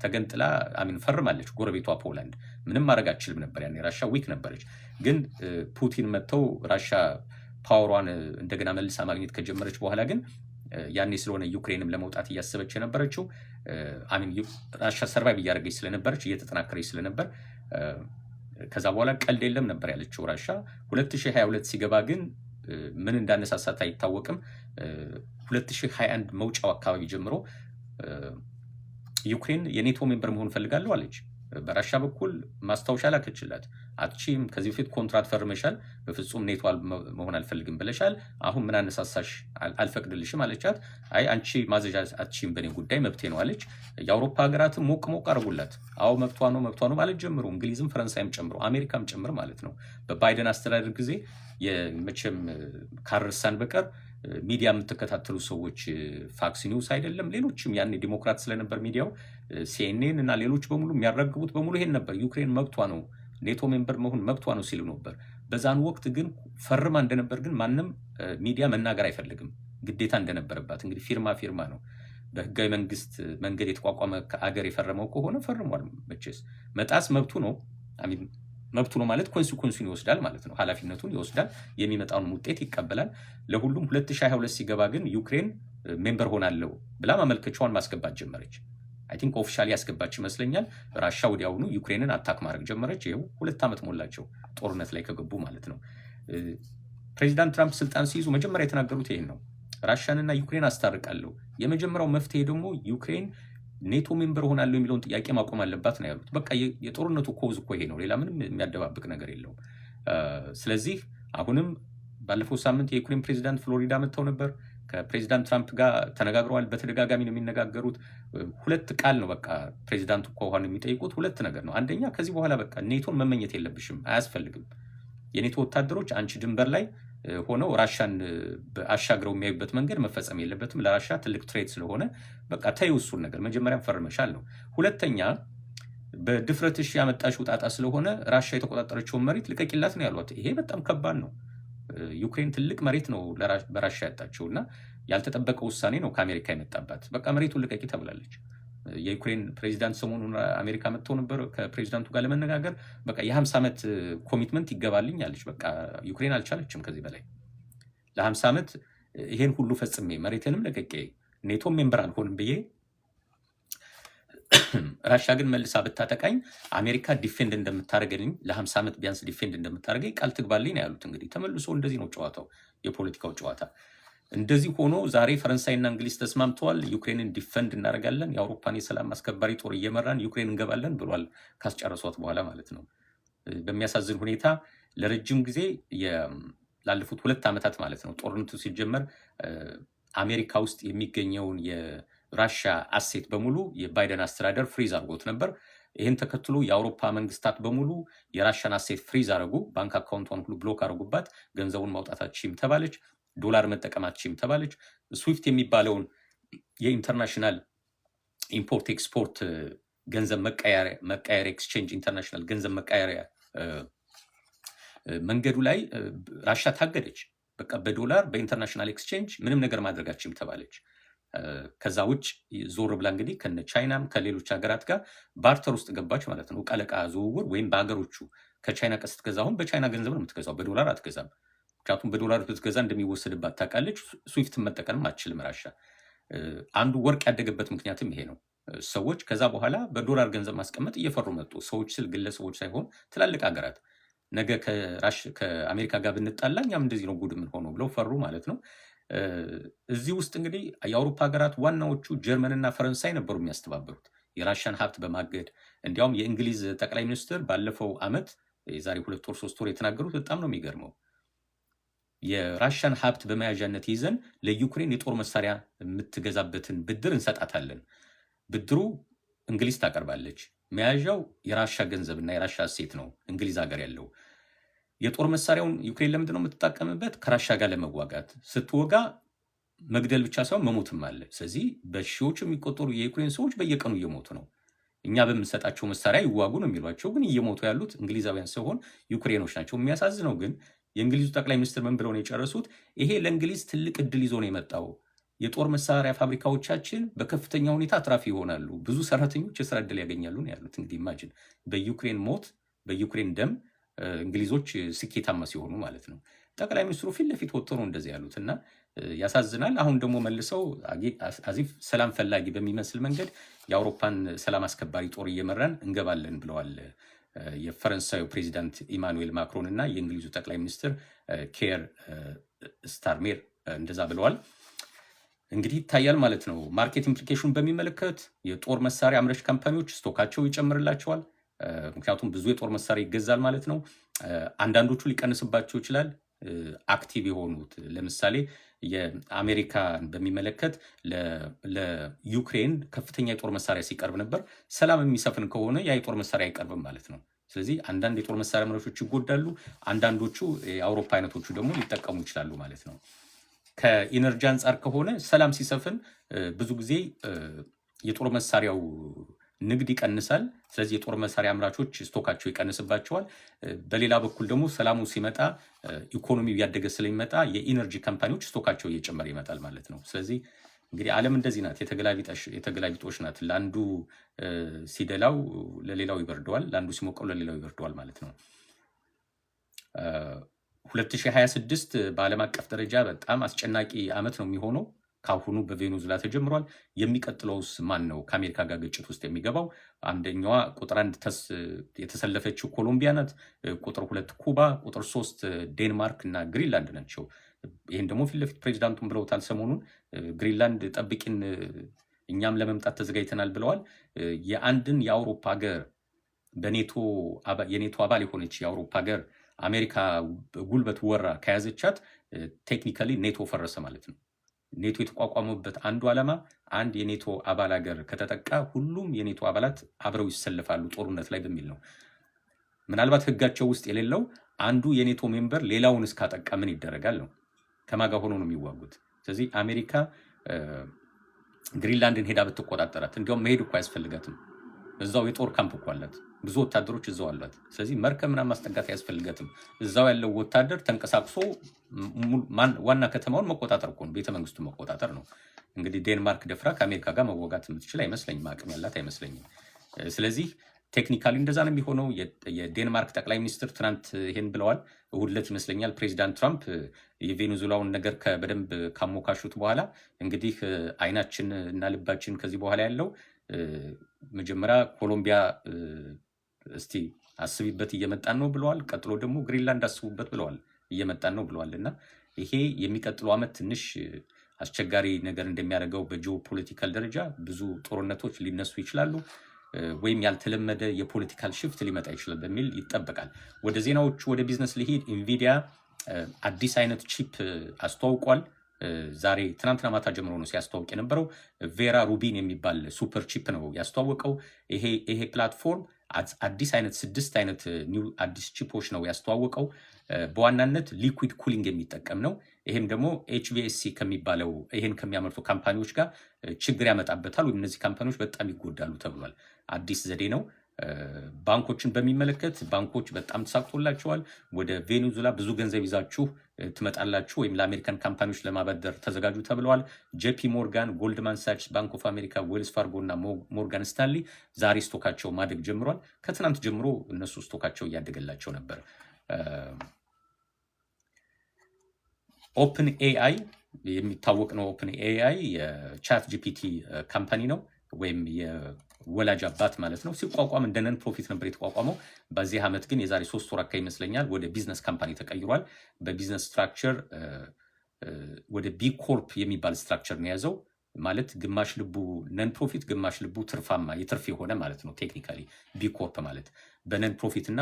ተገንጥላ I mean ፈርማለች። ጎረቤቷ ፖላንድ ምንም ማድረግ አትችልም ነበር። ያኔ ራሻ weak ነበረች። ግን ፑቲን መጥተው ራሻ power ዋን እንደገና መልሳ ማግኘት ከጀመረች በኋላ ግን ያኔ ስለሆነ ዩክሬንም ለመውጣት እያሰበች የነበረችው፣ I mean ራሻ survive እያደረገች ስለነበረች፣ እየተጠናከረች ስለነበር ከዛ በኋላ ቀልድ የለም ነበር ያለችው ራሻ። 2022 ሲገባ ግን ምን እንዳነሳሳት አይታወቅም። 2021 መውጫው አካባቢ ጀምሮ ዩክሬን የኔቶ member መሆን እፈልጋለሁ አለች። በራሻ በኩል ማስታወሻ ላከችላት። አትችይም፣ ከዚህ በፊት ኮንትራት ፈርመሻል፣ በፍጹም ኔቶ መሆን አልፈልግም ብለሻል። አሁን ምን አነሳሳሽ? አልፈቅድልሽም አለቻት። አይ፣ አንቺ ማዘዣ አትችይም፣ በእኔ ጉዳይ መብቴ ነው አለች። የአውሮፓ ሀገራትም ሞቅ ሞቅ አድርጉላት። አዎ፣ መብቷ ነው፣ መብቷ ነው ማለት ጀምሩ። እንግሊዝም ፈረንሳይም ጨምሮ አሜሪካም ጭምር ማለት ነው። በባይደን አስተዳደር ጊዜ የመቼም ካልረሳን በቀር ሚዲያ የምትከታተሉ ሰዎች Fox News አይደለም ሌሎችም፣ ያኔ ዲሞክራት ስለነበር ሚዲያው፣ CNN እና ሌሎች በሙሉ የሚያራግቡት በሙሉ ይሄን ነበር። ዩክሬን መብቷ ነው፣ ኔቶ member መሆን መብቷ ነው ሲሉ ነበር። በዛን ወቅት ግን ፈርማ እንደነበር ግን ማንም ሚዲያ መናገር አይፈልግም፣ ግዴታ እንደነበረባት። እንግዲህ ፊርማ ፊርማ ነው። በህጋዊ መንግስት መንገድ የተቋቋመ አገር የፈረመው ከሆነ ፈርሟል። መቼስ መጣስ መብቱ ነው። I mean መብቱ ነው ማለት consequence ኡን ይወስዳል ማለት ነው። ኃላፊነቱን ይወስዳል፣ የሚመጣውን ውጤት ይቀበላል። ለሁሉም 2022 ሲገባ ግን ዩክሬን member ሆናለሁ ብላ ማመልከቻዋን ማስገባት ጀመረች። I think officially ያስገባች ይመስለኛል። ራሻ ወዲያውኑ ዩክሬንን attack ማድረግ ጀመረች። ይኸው 2 ዓመት ሞላቸው ጦርነት ላይ ከገቡ ማለት ነው። ፕሬዚዳንት ትራምፕ ስልጣን ሲይዙ መጀመሪያ የተናገሩት ይሄን ነው። ራሻንና ዩክሬን አስታርቃለሁ። የመጀመሪያው መፍትሄ ደግሞ ዩክሬን ኔቶ member ሆናለሁ የሚለውን ጥያቄ ማቆም አለባት ነው ያሉት። በቃ የጦርነቱ cause እኮ ይሄ ነው። ሌላ ምንም የሚያደባብቅ ነገር የለውም። ስለዚህ አሁንም ባለፈው ሳምንት የዩክሬን ፕሬዚዳንት ፍሎሪዳ መጥተው ነበር። ከፕሬዚዳንት ትራምፕ ጋር ተነጋግረዋል። በተደጋጋሚ ነው የሚነጋገሩት። ሁለት ቃል ነው በቃ ፕሬዚዳንቱ ከሆነ የሚጠይቁት ሁለት ነገር ነው። አንደኛ፣ ከዚህ በኋላ በቃ ኔቶን መመኘት የለብሽም፣ አያስፈልግም። የኔቶ ወታደሮች አንቺ ድንበር ላይ ሆነው ራሻን አሻግረው የሚያዩበት መንገድ መፈጸም የለበትም። ለራሻ ትልቅ threat ስለሆነ በቃ ተይው እሱን ነገር፣ መጀመሪያም ፈርመሻል ነው። ሁለተኛ፣ በድፍረትሽ ያመጣሽው ጣጣ ስለሆነ ራሻ የተቆጣጠረችውን መሬት ልቀቂላት ነው ያሏት። ይሄ በጣም ከባድ ነው። ዩክሬን ትልቅ መሬት ነው በራሻ ያጣችው እና ያልተጠበቀ ውሳኔ ነው ከአሜሪካ የመጣባት። በቃ መሬቱን ልቀቂ ተብላለች። የዩክሬን ፕሬዚዳንት ሰሞኑን አሜሪካ መጥተው ነበር ከፕሬዚዳንቱ ጋር ለመነጋገር። በቃ የ50 ዓመት commitment ይገባልኝ አለች። በቃ ዩክሬን አልቻለችም ከዚህ በላይ። ለ50 ዓመት ይሄን ሁሉ ፈጽሜ፣ መሬትንም ለቅቄ፣ ኔቶም member አልሆንም ብዬ፣ ራሻ ግን መልሳ ብታጠቃኝ አሜሪካ defend እንደምታደርገኝ፣ ለ50 ዓመት ቢያንስ defend እንደምታደርገኝ ቃል ትግባልኝ ነው ያሉት። እንግዲህ ተመልሶ እንደዚህ ነው ጨዋታው፣ የፖለቲካው ጨዋታ። እንደዚህ ሆኖ ዛሬ ፈረንሳይና እንግሊዝ ተስማምተዋል። ዩክሬንን defend እናደርጋለን፣ የአውሮፓን የሰላም አስከባሪ ጦር እየመራን ዩክሬን እንገባለን ብሏል። ካስጨረሷት በኋላ ማለት ነው። በሚያሳዝን ሁኔታ ለረጅም ጊዜ፣ ላለፉት 2 ዓመታት ማለት ነው፣ ጦርነቱ ሲጀመር አሜሪካ ውስጥ የሚገኘውን የራሻ asset በሙሉ የባይደን አስተዳደር freeze አድርጎት ነበር። ይህን ተከትሎ የአውሮፓ መንግስታት በሙሉ የራሻን asset freeze አደረጉ። ባንክ account ቷን ሁሉ block አደረጉባት። ገንዘቡን ማውጣት አትችይም ተባለች። ዶላር መጠቀም አትችይም ተባለች። SWIFT የሚባለውን የ international import export ገንዘብ መቀየሪያ exchange፣ international ገንዘብ መቀየሪያ መንገዱ ላይ ራሻ ታገደች። በቃ በዶላር በ international exchange ምንም ነገር ማድረግ አትችይም ተባለች። ከዛ ውጭ ዞር ብላ እንግዲህ ከነ ቻይናም ከሌሎች ሀገራት ጋር barter ውስጥ ገባች ማለት ነው። እቃ ለዕቃ ዝውውር ወይም በሀገሮቹ ከቻይና ዕቃ ስትገዛ አሁን በቻይና ገንዘብ ነው የምትገዛው፣ በዶላር አትገዛም። ምክንያቱም በዶላር ብትገዛ እንደሚወሰድባት ታውቃለች። SWIFT ን መጠቀምም አትችልም ራሻ። አንዱ ወርቅ ያደገበት ምክንያትም ይሄ ነው። ሰዎች ከዛ በኋላ በዶላር ገንዘብ ማስቀመጥ እየፈሩ መጡ። ሰዎች ስል ግለሰቦች ሳይሆን ትላልቅ ሀገራት ነገ ከአሜሪካ ጋር ብንጣላ እኛም እንደዚህ ነው ጉድ የምንሆነው ብለው ፈሩ ማለት ነው። እዚህ ውስጥ እንግዲህ የአውሮፓ ሀገራት ዋናዎቹ ጀርመንና ፈረንሳይ ነበሩ የሚያስተባብሩት የራሻን ሀብት በማገድ። እንዲያውም የእንግሊዝ ጠቅላይ ሚኒስትር ባለፈው ዓመት፣ የዛሬ 2 ወር 3 ወር የተናገሩት በጣም ነው የሚገርመው። የራሻን ሀብት በመያዣነት ይዘን ለዩክሬን የጦር መሳሪያ የምትገዛበትን ብድር እንሰጣታለን። ብድሩ እንግሊዝ ታቀርባለች። መያዣው የራሻ ገንዘብና የራሻ asset ነው እንግሊዝ ሀገር ያለው። የጦር መሳሪያውን ዩክሬን ለምንድን ነው የምትጠቀምበት? ከራሻ ጋር ለመዋጋት። ስትወጋ መግደል ብቻ ሳይሆን መሞትም አለ። ስለዚህ በሺዎች የሚቆጠሩ የዩክሬን ሰዎች በየቀኑ እየሞቱ ነው። እኛ በምንሰጣቸው መሳሪያ ይዋጉ ነው የሚሏቸው፣ ግን እየሞቱ ያሉት እንግሊዛውያን ሳይሆን ዩክሬኖች ናቸው። የሚያሳዝነው ግን የእንግሊዙ ጠቅላይ ሚኒስትር ምን ብለው ነው የጨረሱት? ይሄ ለእንግሊዝ ትልቅ እድል ይዞ ነው የመጣው። የጦር መሳሪያ ፋብሪካዎቻችን በከፍተኛ ሁኔታ አትራፊ ይሆናሉ፣ ብዙ ሰራተኞች የስራ እድል ያገኛሉ ነው ያሉት። እንግዲህ imagine በዩክሬን ሞት፣ በዩክሬን ደም እንግሊዞች ስኬታማ ሲሆኑ ማለት ነው። ጠቅላይ ሚኒስትሩ ፊት ለፊት ወጥተው ነው እንደዚህ ያሉት እና ያሳዝናል። አሁን ደግሞ መልሰው as if ሰላም ፈላጊ በሚመስል መንገድ የአውሮፓን ሰላም አስከባሪ ጦር እየመራን እንገባለን ብለዋል። የፈረንሳዩ ፕሬዚዳንት ኢማኑኤል ማክሮን እና የእንግሊዙ ጠቅላይ ሚኒስትር ኬር ስታርሜር እንደዛ ብለዋል። እንግዲህ ይታያል ማለት ነው። Market implication በሚመለከት የጦር መሳሪያ አምራች company ዎች stock ኣቸው ይጨምርላቸዋል። ምክንያቱም ብዙ የጦር መሳሪያ ይገዛል ማለት ነው። አንዳንዶቹ ሊቀንስባቸው ይችላል። Active የሆኑት ለምሳሌ የአሜሪካን በሚመለከት ለዩክሬን ከፍተኛ የጦር መሳሪያ ሲቀርብ ነበር። ሰላም የሚሰፍን ከሆነ ያ የጦር መሳሪያ አይቀርብም ማለት ነው። ስለዚህ አንዳንድ የጦር መሳሪያ አምራቾች ይጎዳሉ፣ አንዳንዶቹ የአውሮፓ አይነቶቹ ደግሞ ሊጠቀሙ ይችላሉ ማለት ነው። ከ energy አንጻር ከሆነ ሰላም ሲሰፍን ብዙ ጊዜ የጦር መሳሪያው ንግድ ይቀንሳል። ስለዚህ የጦር መሳሪያ አምራቾች stock ኣቸው ይቀንስባቸዋል። በሌላ በኩል ደግሞ ሰላሙ ሲመጣ ኢኮኖሚው እያደገ ስለሚመጣ የ energy company ዎች stock ኣቸው እየጨመረ ይመጣል ማለት ነው። ስለዚህ እንግዲህ ዓለም እንደዚህ ናት፣ የተገላቢጦሽ ናት። ለአንዱ ሲደላው ለሌላው ይበርደዋል፣ ለአንዱ ሲሞቀው ለሌላው ይበርደዋል ማለት ነው። 2026 በዓለም አቀፍ ደረጃ በጣም አስጨናቂ ዓመት ነው የሚሆነው። ካሁኑ በቬኔዙላ ተጀምሯል። የሚቀጥለውስ ማን ነው ከአሜሪካ ጋር ግጭት ውስጥ የሚገባው? አንደኛዋ ቁጥር አንድ የተሰለፈችው ኮሎምቢያ ናት። ቁጥር ሁለት ኩባ፣ ቁጥር ሶስት ዴንማርክ እና ግሪንላንድ ናቸው። ይህን ደግሞ ፊት ለፊት ፕሬዚዳንቱን ብለውታል ሰሞኑን። ግሪንላንድ ጠብቂን፣ እኛም ለመምጣት ተዘጋጅተናል ብለዋል። የአንድን የአውሮፓ ሀገር በኔቶ የኔቶ አባል የሆነች የአውሮፓ ሀገር አሜሪካ ጉልበት ወራ ከያዘቻት technically ኔቶ ፈረሰ ማለት ነው። ኔቶ የተቋቋመበት አንዱ ዓላማ አንድ የኔቶ አባል ሀገር ከተጠቃ ሁሉም የኔቶ አባላት አብረው ይሰለፋሉ ጦርነት ላይ በሚል ነው። ምናልባት ሕጋቸው ውስጥ የሌለው አንዱ የኔቶ member ሌላውን እስካጠቃ ምን ይደረጋል ነው። ከማን ጋ ሆኖ ነው የሚዋጉት? ስለዚህ አሜሪካ ግሪንላንድን ሄዳ ብትቆጣጠራት፣ እንዲያውም መሄድ እኮ አያስፈልጋትም። እዛው የጦር ካምፕ እኮ አላት። ብዙ ወታደሮች እዛው አሏት። ስለዚህ መርከብ ምናምን ማስጠጋት አያስፈልጋትም። እዛው ያለው ወታደር ተንቀሳቅሶ ዋና ከተማውን መቆጣጠር እኮ ነው፣ ቤተመንግስቱን መቆጣጠር ነው። እንግዲህ ዴንማርክ ደፍራ ከአሜሪካ ጋር መዋጋት የምትችል አይመስለኝም፣ አቅም ያላት አይመስለኝም። ስለዚህ technically እንደዛ ነው የሚሆነው። የዴንማርክ ጠቅላይ ሚኒስትር ትናንት ይሄን ብለዋል። እሁድ ዕለት ይመስለኛል ፕሬዚዳንት ትራምፕ የቬኔዙላውን ነገር በደንብ ካሞካሹት በኋላ እንግዲህ አይናችን እና ልባችን ከዚህ በኋላ ያለው መጀመሪያ ኮሎምቢያ እስቲ አስቢበት እየመጣን ነው ብለዋል። ቀጥሎ ደግሞ ግሪንላንድ አስቡበት ብለዋል፣ እየመጣን ነው ብለዋል። እና ይሄ የሚቀጥለው ዓመት ትንሽ አስቸጋሪ ነገር እንደሚያደርገው፣ በ geopolitical ደረጃ ብዙ ጦርነቶች ሊነሱ ይችላሉ ወይም ያልተለመደ የ political shift ሊመጣ ይችላል በሚል ይጠበቃል። ወደ ዜናዎቹ፣ ወደ ቢዝነስ ልሂድ። Nvidia አዲስ አይነት chip አስተዋውቋል። ዛሬ ትናንትና ማታ ጀምሮ ነው ሲያስተዋውቅ የነበረው። Vera Rubin የሚባል super chip ነው ያስተዋወቀው። ይሄ platform አዲስ አይነት ስድስት አይነት new አዲስ chip ኦች ነው ያስተዋወቀው። በዋናነት liquid cooling የሚጠቀም ነው። ይሄም ደግሞ HVAC ከሚባለው ይሄን ከሚያመርቱ company ዎች ጋር ችግር ያመጣበታል ወይም እነዚህ company ዎች በጣም ይጎዳሉ ተብሏል። አዲስ ዘዴ ነው። ባንኮችን በሚመለከት ባንኮች በጣም ተሳክቶላቸዋል። ወደ ቬኔዙላ ብዙ ገንዘብ ይዛችሁ ትመጣላችሁ ወይም ለአሜሪካን company ዎች ለማበደር ተዘጋጁ ተብለዋል። JP Morgan፣ Goldman Sachs፣ Bank of America፣ Wells Fargo እና Morgan Stanley ዛሬ stock ኣቸው ማደግ ጀምሯል። ከትናንት ጀምሮ እነሱ stock ኣቸው እያደገላቸው ነበር። OpenAI የሚታወቅ ነው። OpenAI የ ChatGPT company ነው ወይም የወላጅ አባት ማለት ነው። ሲቋቋም እንደ non profit ነበር የተቋቋመው። በዚህ ዓመት ግን የዛሬ 3 ወር አካባቢ ይመስለኛል ወደ business company ተቀይሯል። በ business structure ወደ B Corp የሚባል structure ነው የያዘው። ማለት ግማሽ ልቡ non profit ግማሽ ልቡ ትርፋማ የትርፍ የሆነ ማለት ነው። Technically B Corp ማለት በ non profit እና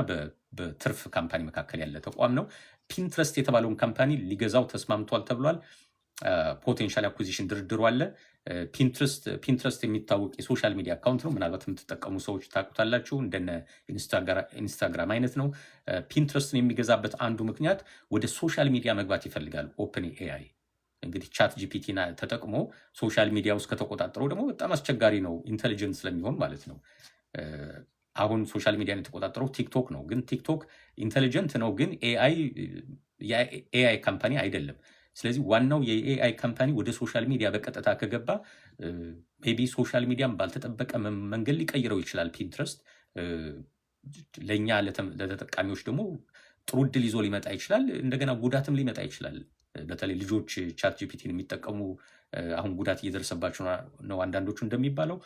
በትርፍ company መካከል ያለ ተቋም ነው። Pinterest የተባለውን company ሊገዛው ተስማምቷል ተብሏል። Potential acquisition ድርድሩ አለ። Pinterest የሚታወቅ የ social media account ነው። ምናልባት የምትጠቀሙ ሰዎች ታውቁታላችሁ። እንደነ Instagram አይነት ነው። Pinterest ን የሚገዛበት አንዱ ምክንያት ወደ social media መግባት ይፈልጋል። OpenAI እንግዲህ ChatGPT ን ተጠቅሞ social media ውስጥ ከተቆጣጠረው ደግሞ በጣም አስቸጋሪ ነው፣ intelligent ስለሚሆን ማለት ነው። አሁን social media ን የተቆጣጠረው TikTok ነው። ግን TikTok intelligent ነው፣ ግን AI የ AI company አይደለም። ስለዚህ ዋናው የ AI company ወደ social media በቀጥታ ከገባ maybe social media ን ባልተጠበቀ መንገድ ሊቀይረው ይችላል። Pinterest ለእኛ ለተጠቃሚዎች ደግሞ ጥሩ እድል ይዞ ሊመጣ ይችላል። እንደገና ጉዳትም ሊመጣ ይችላል። በተለይ ልጆች ChatGPT ን የሚጠቀሙ አሁን ጉዳት እየደረሰባቸው ነው አንዳንዶቹ እንደሚባለው።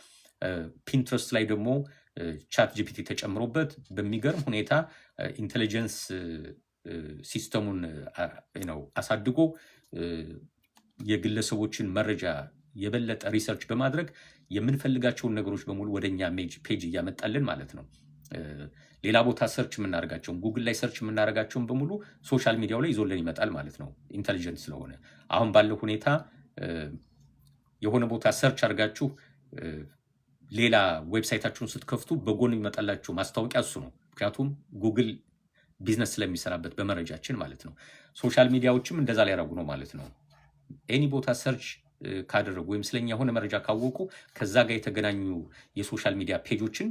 Pinterest ላይ ደግሞ ChatGPT ተጨምሮበት በሚገርም ሁኔታ intelligence system ኡን ነው አሳድጎ የግለሰቦችን መረጃ የበለጠ research በማድረግ የምንፈልጋቸውን ነገሮች በሙሉ ወደኛ page እያመጣልን ማለት ነው። ሌላ ቦታ search የምናደርጋቸውን፣ ጉግል ላይ search የምናደርጋቸውን በሙሉ social media ው ላይ ይዞልን ይመጣል ማለት ነው። Intelligent ስለሆነ አሁን ባለው ሁኔታ የሆነ ቦታ search አድርጋችሁ ሌላ website ኣችሁን ስትከፍቱ በጎን የሚመጣላችሁ ማስታወቂያ እሱ ነው። ምክንያቱም Google business ስለሚሰራበት በመረጃችን ማለት ነው። Social media ዎችም እንደዛ ሊያደርጉ ነው ማለት ነው። Any ቦታ search ካደረጉ ወይም ስለኛ የሆነ መረጃ ካወቁ ከዛ ጋር የተገናኙ የ social media page ኦችን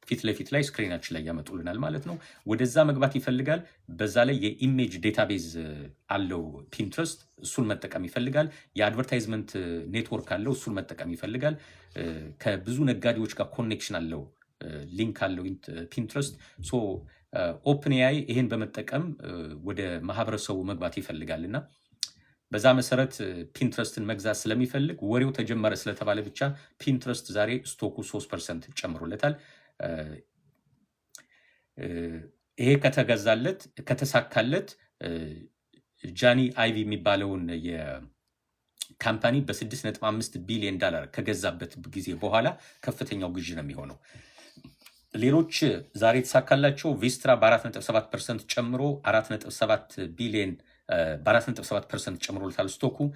ፊት ለፊት ላይ screen ኣችን ላይ ያመጡልናል ማለት ነው። ወደዛ መግባት ይፈልጋል። በዛ ላይ የ image database አለው Pinterest፣ እሱን መጠቀም ይፈልጋል። የ advertisement network አለው፣ እሱን መጠቀም ይፈልጋል። ከብዙ ነጋዴዎች ጋር connection አለው፣ link አለው Pinterest። So OpenAI ይሄን በመጠቀም ወደ ማህበረሰቡ መግባት ይፈልጋል እና በዛ መሰረት Pinterest ን መግዛት ስለሚፈልግ ወሬው ተጀመረ ስለተባለ ብቻ Pinterest ዛሬ stock ኡ 3% ጨምሮለታል። ይሄ ከተገዛለት፣ ከተሳካለት ጃኒ አይቪ የሚባለውን የ company በ6.5 ቢሊዮን ዳላር ከገዛበት ጊዜ በኋላ ከፍተኛው ግዥ ነው የሚሆነው። ሌሎች ዛሬ የተሳካላቸው Vistra በ4.7% ጨምሮ 4.7 ቢሊዮን፣ በ4.7% ጨምሮለታል stock ኡ።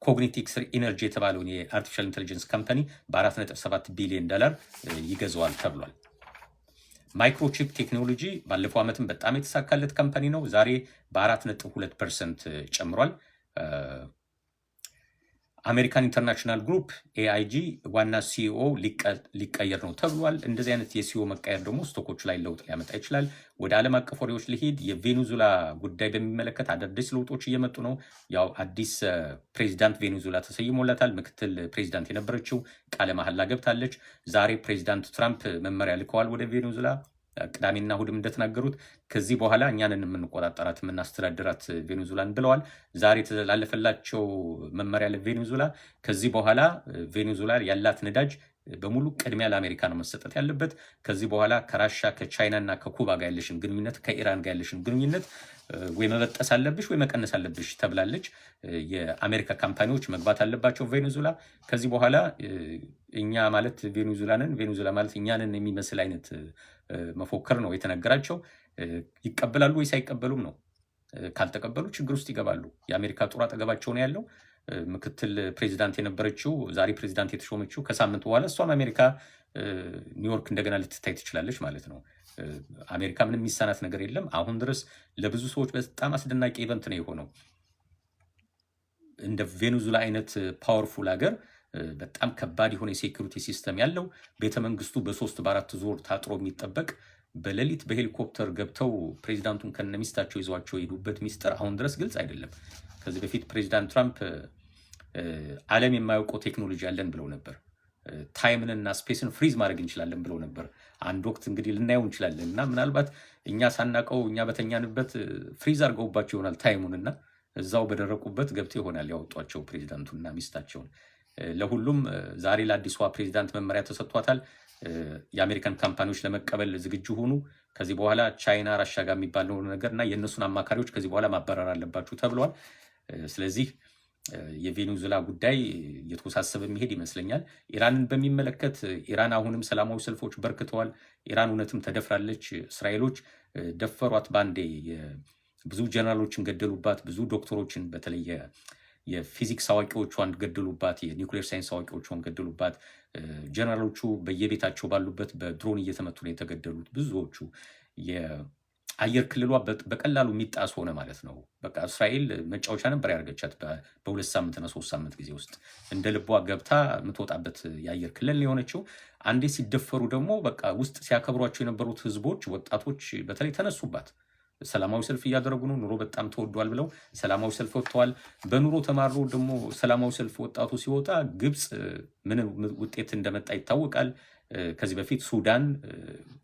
Cognix Energy የተባለውን የ artificial intelligence company በ4.7 ቢሊዮን ዶላር ይገዛዋል ተብሏል። Microchip Technology ባለፈው ዓመትም በጣም የተሳካለት company ነው። ዛሬ በ4.2% ጨምሯል። American International Group AIG ዋና CEO ሊቀየር ነው ተብሏል። እንደዚህ አይነት የ CEO መቀየር ደግሞ stock ኦቹ ላይ ለውጥ ሊያመጣ ይችላል። ወደ ዓለም አቀፍ ወሬዎች ልሂድ። የቬኔዙላ ጉዳይ በሚመለከት አዳዲስ ለውጦች እየመጡ ነው። ያው አዲስ ፕሬዚዳንት ቬኔዙላ ተሰይሞላታል። ምክትል ፕሬዚዳንት የነበረችው ቃለ መሐላ ገብታለች። ዛሬ ፕሬዚዳንት ትራምፕ መመሪያ ልከዋል ወደ ቬኔዙላ። ቅዳሜና እሁድም እንደተናገሩት ከዚህ በኋላ እኛንን የምንቆጣጠራት፣ የምናስተዳድራት ቬኔዙላን ብለዋል። ዛሬ የተላለፈላቸው መመሪያ ለቬኔዙላ ከዚህ በኋላ ቬኔዙላ ያላት ነዳጅ በሙሉ ቅድሚያ ለአሜሪካ ነው መሰጠት ያለበት። ከዚህ በኋላ ከራሻ፣ ከቻይና እና ከኩባ ጋር ያለሽን ግንኙነት፣ ከኢራን ጋር ያለሽን ግንኙነት ወይ መበጠስ አለብሽ ወይ መቀነስ አለብሽ ተብላለች። የአሜሪካ company ዎች መግባት አለባቸው ቬኔዙላ። ከዚህ በኋላ እኛ ማለት ቬኔዙላንን፣ ቬኔዙላ ማለት እኛንን የሚመስል አይነት መፎክር ነው የተነገራቸው። ይቀበላሉ ወይስ አይቀበሉም ነው። ካልተቀበሉ ችግር ውስጥ ይገባሉ። የአሜሪካ ጦር አጠገባቸው ነው ያለው። ምክትል ፕሬዚዳንት የነበረችው ዛሬ ፕሬዚዳንት የተሾመችው ከሳምንት በኋላ እሷም አሜሪካ ኒውዮርክ እንደገና ልትታይ ትችላለች ማለት ነው። አሜሪካ ምንም የሚሳናት ነገር የለም። አሁን ድረስ ለብዙ ሰዎች በጣም አስደናቂ event ነው የሆነው። እንደ ቬኔዙላ አይነት powerful ሀገር፣ በጣም ከባድ የሆነ የ security system ያለው፣ ቤተመንግስቱ በሶስት በአራት ዙር ታጥሮ የሚጠበቅ፣ በሌሊት በሄሊኮፕተር ገብተው ፕሬዚዳንቱን ከነሚስታቸው ይዘዋቸው የሄዱበት ሚስጥር አሁን ድረስ ግልጽ አይደለም። ከዚህ በፊት ፕሬዚዳንት ትራምፕ ዓለም የማያውቀው ቴክኖሎጂ አለን ብለው ነበር። Time ንና space ን freeze ማድረግ እንችላለን ብለው ነበር። አንድ ወቅት እንግዲህ ልናየው እንችላለን እና ምናልባት እኛ ሳናቀው እኛ በተኛንበት freeze አድርገውባቸው ይሆናል time ኡን እና እዛው በደረቁበት ገብተው ይሆናል ያወጧቸው ፕሬዚዳንቱና ሚስታቸውን። ለሁሉም ዛሬ ለአዲሷ ፕሬዚዳንት መመሪያ ተሰጥቷታል። የአሜሪካን company ዎች ለመቀበል ዝግጁ ሁኑ። ከዚህ በኋላ ቻይና፣ ራሻ ጋር የሚባለው ነገር እና የእነሱን አማካሪዎች ከዚህ በኋላ ማባረር አለባችሁ ተብለዋል። ስለዚህ የቬኔዙላ ጉዳይ እየተወሳሰበ የሚሄድ ይመስለኛል። ኢራንን በሚመለከት ኢራን አሁንም ሰላማዊ ሰልፎች በርክተዋል። ኢራን እውነትም ተደፍራለች። እስራኤሎች ደፈሯት ባንዴ። ብዙ ጀነራሎችን ገደሉባት፣ ብዙ ዶክተሮችን በተለይ የፊዚክስ አዋቂዎቿን ገደሉባት፣ የኒውክሌር ሳይንስ አዋቂዎቿን ገደሉባት። ጀነራሎቹ በየቤታቸው ባሉበት በድሮን እየተመቱ ነው የተገደሉት ብዙዎቹ። የአየር ክልሏ በቀላሉ የሚጣስ ሆነ ማለት ነው። በቃ እስራኤል መጫወቻ ነበር ያደረገቻት። በ2 ሳምንትና 3 ሳምንት ጊዜ ውስጥ እንደ ልቧ ገብታ የምትወጣበት የአየር ክልል ነው የሆነችው። አንዴ ሲደፈሩ ደግሞ በቃ ውስጥ ሲያከብሯቸው የነበሩት ህዝቦች፣ ወጣቶች በተለይ ተነሱባት። ሰላማዊ ሰልፍ እያደረጉ ነው። ኑሮ በጣም ተወዷል ብለው ሰላማዊ ሰልፍ ወጥተዋል። በኑሮ ተማሮ ደግሞ ሰላማዊ ሰልፍ ወጣቱ ሲወጣ ግብፅ ምን ውጤት እንደመጣ ይታወቃል። ከዚህ በፊት ሱዳን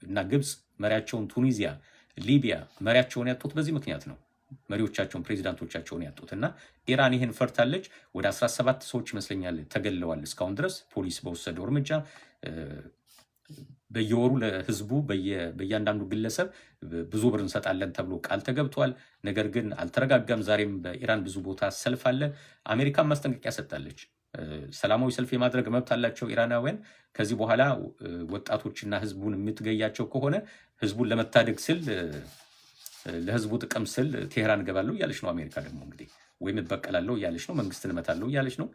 እና ግብፅ መሪያቸውን፣ ቱኒዚያ፣ ሊቢያ መሪያቸውን ያጡት በዚህ ምክንያት ነው። መሪዎቻቸውን፣ ፕሬዚዳንቶቻቸውን ያጡት እና ኢራን ይህን ፈርታለች። ወደ 17 ሰዎች ይመስለኛል ተገድለዋል እስካሁን ድረስ ፖሊስ በወሰደው እርምጃ። በየወሩ ለህዝቡ በእያንዳንዱ ግለሰብ ብዙ ብር እንሰጣለን ተብሎ ቃል ተገብቷል። ነገር ግን አልተረጋጋም። ዛሬም በኢራን ብዙ ቦታ ሰልፍ አለ። አሜሪካን ማስጠንቀቂያ ሰጥታለች። ሰላማዊ ሰልፍ የማድረግ መብት አላቸው ኢራናውያን። ከዚህ በኋላ ወጣቶችና ህዝቡን የምትገያቸው ከሆነ ህዝቡን ለመታደግ ስል፣ ለህዝቡ ጥቅም ስል ቴህራን እገባለሁ እያለች ነው። አሜሪካ ደግሞ እንግዲህ ወይም እበቀላለሁ እያለች ነው። መንግስትን እመታለሁ እያለች ነው።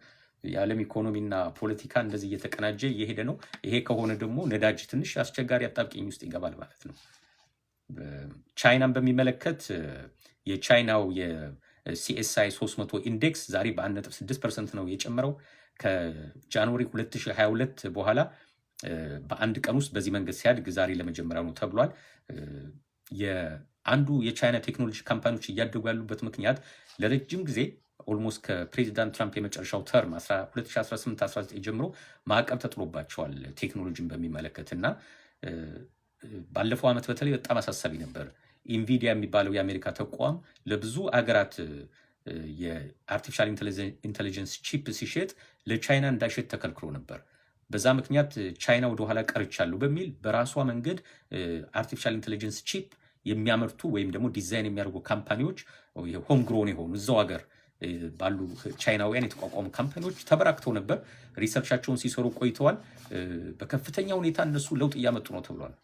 የዓለም ኢኮኖሚና ፖለቲካ እንደዚህ እየተቀናጀ እየሄደ ነው። ይሄ ከሆነ ደግሞ ነዳጅ ትንሽ አስቸጋሪ አጣብቂኝ ውስጥ ይገባል ማለት ነው። ቻይናን በሚመለከት የቻይናው የ CSI 300 index ዛሬ በ1.6% ነው የጨመረው። ከ January 2022 በኋላ በአንድ ቀን ውስጥ በዚህ መንገድ ሲያድግ ዛሬ ለመጀመሪያ ነው ተብሏል። የአንዱ የቻይና ቴክኖሎጂ company ዎች እያደጉ ያሉበት ምክንያት ለረጅም ጊዜ almost ከፕሬዚዳንት ትራምፕ የመጨረሻው term 2018-19 ጀምሮ ማዕቀብ ተጥሎባቸዋል ቴክኖሎጂን በሚመለከት። እና ባለፈው ዓመት በተለይ በጣም አሳሳቢ ነበር። Nvidia የሚባለው የአሜሪካ ተቋም ለብዙ አገራት የ artificial intelligence chip ሲሸጥ ለቻይና እንዳይሸጥ ተከልክሎ ነበር። በዛ ምክንያት ቻይና ወደኋላ ቀርቻለሁ በሚል በራሷ መንገድ artificial intelligence chip የሚያመርቱ ወይም ደግሞ ዲዛይን የሚያደርጉ company ዎች፣ home grown የሆኑ፣ እዛው ሀገር ባሉ ቻይናውያን የተቋቋሙ company ዎች ተበራክተው ነበር። Research ኣቸውን ሲሰሩ ቆይተዋል። በከፍተኛ ሁኔታ እነሱ ለውጥ እያመጡ ነው ተብሏል።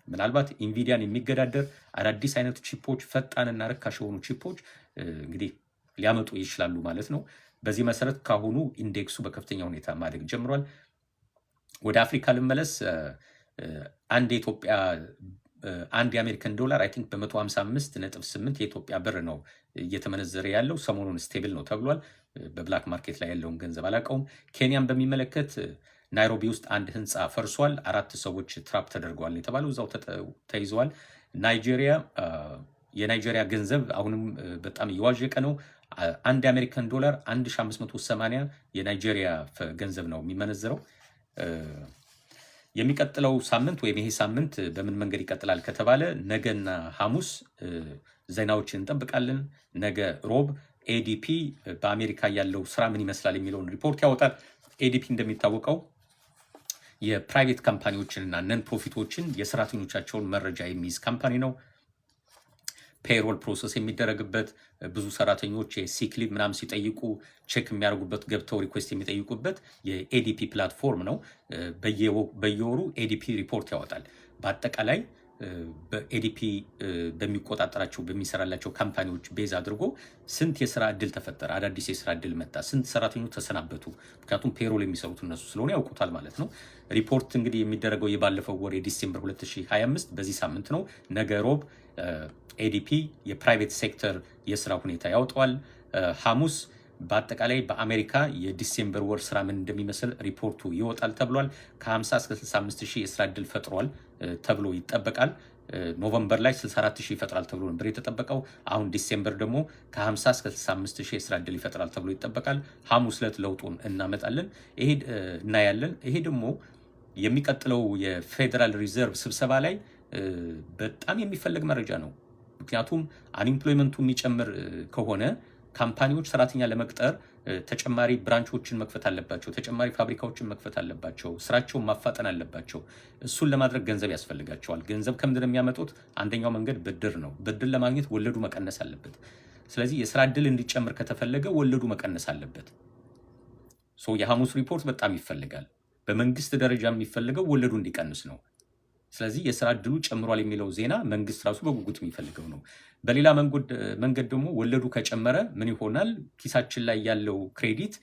ምናልባት Nvidia ን የሚገዳደር አዳዲስ አይነት chip ኦች፣ ፈጣንና ርካሽ የሆኑ chip ኦች እንግዲህ ሊያመጡ ይችላሉ ማለት ነው። በዚህ መሰረት ካሁኑ index ኡ በከፍተኛ ሁኔታ ማደግ ጀምሯል። ወደ አፍሪካ ልመለስ። አንድ የኢትዮጵያ አንድ የአሜሪካን ዶላር I think በ155.8 የኢትዮጵያ ብር ነው እየተመነዘረ ያለው። ሰሞኑን stable ነው ተብሏል። በ black market ላይ ያለውን ገንዘብ አላውቀውም። ኬንያን በሚመለከት ናይሮቢ ውስጥ አንድ ህንፃ ፈርሷል። አራት ሰዎች trap ተደርገዋል የተባለው እዛው ተይዘዋል። ናይጄሪያ፣ የናይጄሪያ ገንዘብ አሁንም በጣም እየዋዠቀ ነው። አንድ የአሜሪካን ዶላር 1580 የናይጄሪያ ገንዘብ ነው የሚመነዘረው። የሚቀጥለው ሳምንት ወይም ይሄ ሳምንት በምን መንገድ ይቀጥላል ከተባለ ነገና ሐሙስ ዜናዎችን እንጠብቃለን። ነገ ሮብ ADP በአሜሪካ ያለው ስራ ምን ይመስላል የሚለውን ሪፖርት ያወጣል። ADP እንደሚታወቀው የ private company ዎችን እና non profit ኦችን የሰራተኞቻቸውን መረጃ የሚይዝ company ነው። Payroll process የሚደረግበት፣ ብዙ ሰራተኞች የ sick leave ምናምን ሲጠይቁ check የሚያደርጉበት፣ ገብተው request የሚጠይቁበት የ ADP platform ነው። በየወሩ ADP ሪፖርት ያወጣል። በአጠቃላይ በ ADP በሚቆጣጠራቸው፣ በሚሰራላቸው company ዎች base አድርጎ ስንት የስራ እድል ተፈጠረ፣ አዳዲስ የስራ እድል መጣ፣ ስንት ሰራተኞች ተሰናበቱ። ምክንያቱም payroll የሚሰሩት እነሱ ስለሆነ ያውቁታል ማለት ነው። ሪፖርት እንግዲህ የሚደረገው የባለፈው ወር የ December 2025 በዚህ ሳምንት ነው። ነገ ሮብ ADP የ private sector የስራ ሁኔታ ያወጣዋል። ሐሙስ በአጠቃላይ በአሜሪካ የ December ወር ስራ ምን እንደሚመስል ሪፖርቱ ይወጣል ተብሏል። ከ50 እስከ 65 ሺህ የስራ እድል ፈጥሯል ተብሎ ይጠበቃል። November ላይ 64 ሺህ ይፈጥራል ተብሎ ነበር የተጠበቀው። አሁን December ደግሞ ከ50 እስከ 65 ሺህ የስራ እድል ይፈጥራል ተብሎ ይጠበቃል። ሐሙስ ዕለት ለውጡን እናመጣለን፣ ይሄ እናያለን። ይሄ ደግሞ የሚቀጥለው የ Federal Reserve ስብሰባ ላይ በጣም የሚፈለግ መረጃ ነው። ምክንያቱም unemployment ኡ የሚጨምር ከሆነ company ዎች ሰራተኛ ለመቅጠር ተጨማሪ branch ኦችን መክፈት አለባቸው፣ ተጨማሪ ፋብሪካዎችን መክፈት አለባቸው፣ ስራቸውን ማፋጠን አለባቸው። እሱን ለማድረግ ገንዘብ ያስፈልጋቸዋል። ገንዘብ ከምንድን ነው የሚያመጡት? አንደኛው መንገድ ብድር ነው። ብድር ለማግኘት ወለዱ መቀነስ አለበት። ስለዚህ የስራ እድል እንዲጨምር ከተፈለገ ወለዱ መቀነስ አለበት። So የሐሙስ ሪፖርት በጣም ይፈልጋል። በመንግስት ደረጃ የሚፈልገው ወለዱ እንዲቀንስ ነው። ስለዚህ የስራ እድሉ ጨምሯል የሚለው ዜና መንግስት ራሱ በጉጉት የሚፈልገው ነው። በሌላ መንገድ ደግሞ ወለዱ ከጨመረ ምን ይሆናል? ኪሳችን ላይ ያለው credit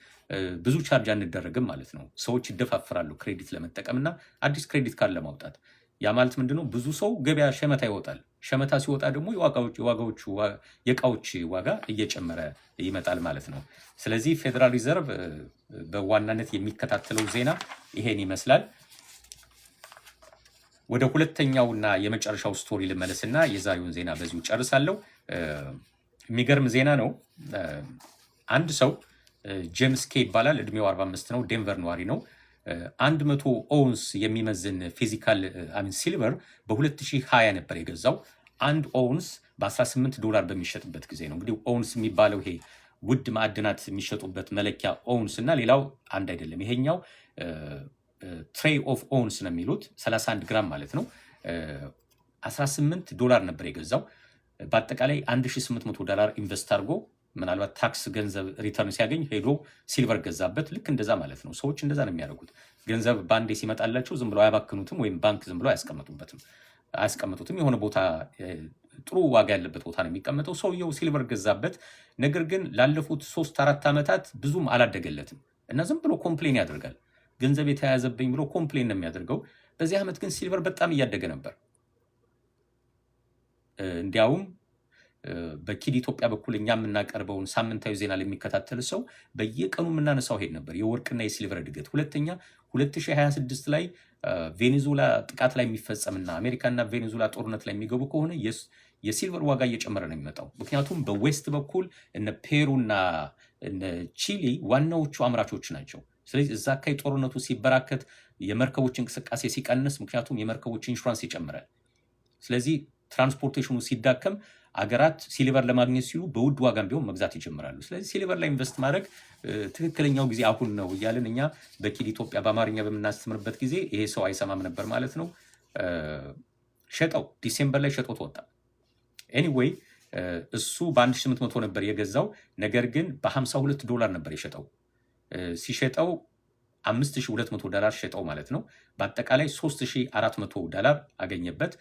ብዙ charge አንደረግም ማለት ነው። ሰዎች ይደፋፈራሉ credit ለመጠቀም እና አዲስ credit card ለማውጣት። ያ ማለት ምንድነው? ብዙ ሰው ገበያ ሸመታ ይወጣል። ሸመታ ሲወጣ ደግሞ የዋጋዎቹ የእቃዎች ዋጋ እየጨመረ ይመጣል ማለት ነው። ስለዚህ Federal Reserve በዋናነት የሚከታተለው ዜና ይሄን ይመስላል። ወደ ሁለተኛውና የመጨረሻው story ልመለስና የዛሬውን ዜና በዚሁ ጨርሳለሁ። የሚገርም ዜና ነው። አንድ ሰው ጄምስ ኬ ይባላል። እድሜው 45 ነው። ዴንቨር ነዋሪ ነው። 100 ኦውንስ የሚመዝን physical, I mean, silver በ2020 ነበር የገዛው። አንድ ኦውንስ በ18 ዶላር በሚሸጥበት ጊዜ ነው። እንግዲህ ኦውንስ የሚባለው ይሄ ውድ ማዕድናት የሚሸጡበት መለኪያ ኦውንስ እና ሌላው አንድ አይደለም። ይሄኛው troy of ounce ነው የሚሉት፣ 31 ግራም ማለት ነው። 18 ዶላር ነበር የገዛው። በአጠቃላይ 1800 ዶላር invest አድርጎ ምናልባት tax ገንዘብ return ሲያገኝ ሄዶ silver ገዛበት። ልክ እንደዛ ማለት ነው። ሰዎች እንደዛ ነው የሚያደርጉት። ገንዘብ ባንዴ ሲመጣላቸው ዝም ብለው አያባክኑትም፣ ወይም ባንክ ዝም ብለው አያስቀምጡትም። የሆነ ቦታ ጥሩ ዋጋ ያለበት ቦታ ነው የሚቀመጠው። ሰውየው silver ገዛበት። ነገር ግን ላለፉት 3-4 ዓመታት ብዙም አላደገለትም እና ዝም ብሎ complain ያደርጋል። ገንዘብ የተያዘብኝ ብሎ complain ነው የሚያደርገው። በዚህ ዓመት ግን silver በጣም እያደገ ነበር። እንዲያውም በኪድ ኢትዮጵያ በኩል እኛ የምናቀርበውን ሳምንታዊ ዜና ለሚከታተል ሰው በየቀኑ የምናነሳው ሄድ ነበር የወርቅና የ silver እድገት። ሁለተኛ፣ 2026 ላይ ቬኔዙዌላ ጥቃት ላይ የሚፈጸምና አሜሪካና ቬኔዙዌላ ጦርነት ላይ የሚገቡ ከሆነ የ silver ዋጋ እየጨመረ ነው የሚመጣው። ምክንያቱም በ west በኩል እነ ፔሩና እነ ቺሊ ዋናዎቹ አምራቾች ናቸው። ስለዚህ እዛ አካባቢ ጦርነቱ ሲበራከት፣ የመርከቦች እንቅስቃሴ ሲቀንስ፣ ምክንያቱም የመርከቦች ኢንሹራንስ ይጨምራል። ስለዚህ transportation ኑ ሲዳከም አገራት silver ለማግኘት ሲሉ በውድ ዋጋም ቢሆን መግዛት ይጀምራሉ። ስለዚህ silver ላይ invest ማድረግ ትክክለኛው ጊዜ አሁን ነው እያልን እኛ በኪድ ኢትዮጵያ በአማርኛ በምናስተምርበት ጊዜ ይሄ ሰው አይሰማም ነበር ማለት ነው። ሸጠው፣ December ላይ ሸጦት ወጣ። Anyway፣ እሱ በ1800 ነበር የገዛው፣ ነገር ግን በ52 ዶላር ነበር የሸጠው። ሲሸጠው 5200 ዶላር ሸጠው ማለት ነው። በአጠቃላይ 3400 ዶላር አገኘበት።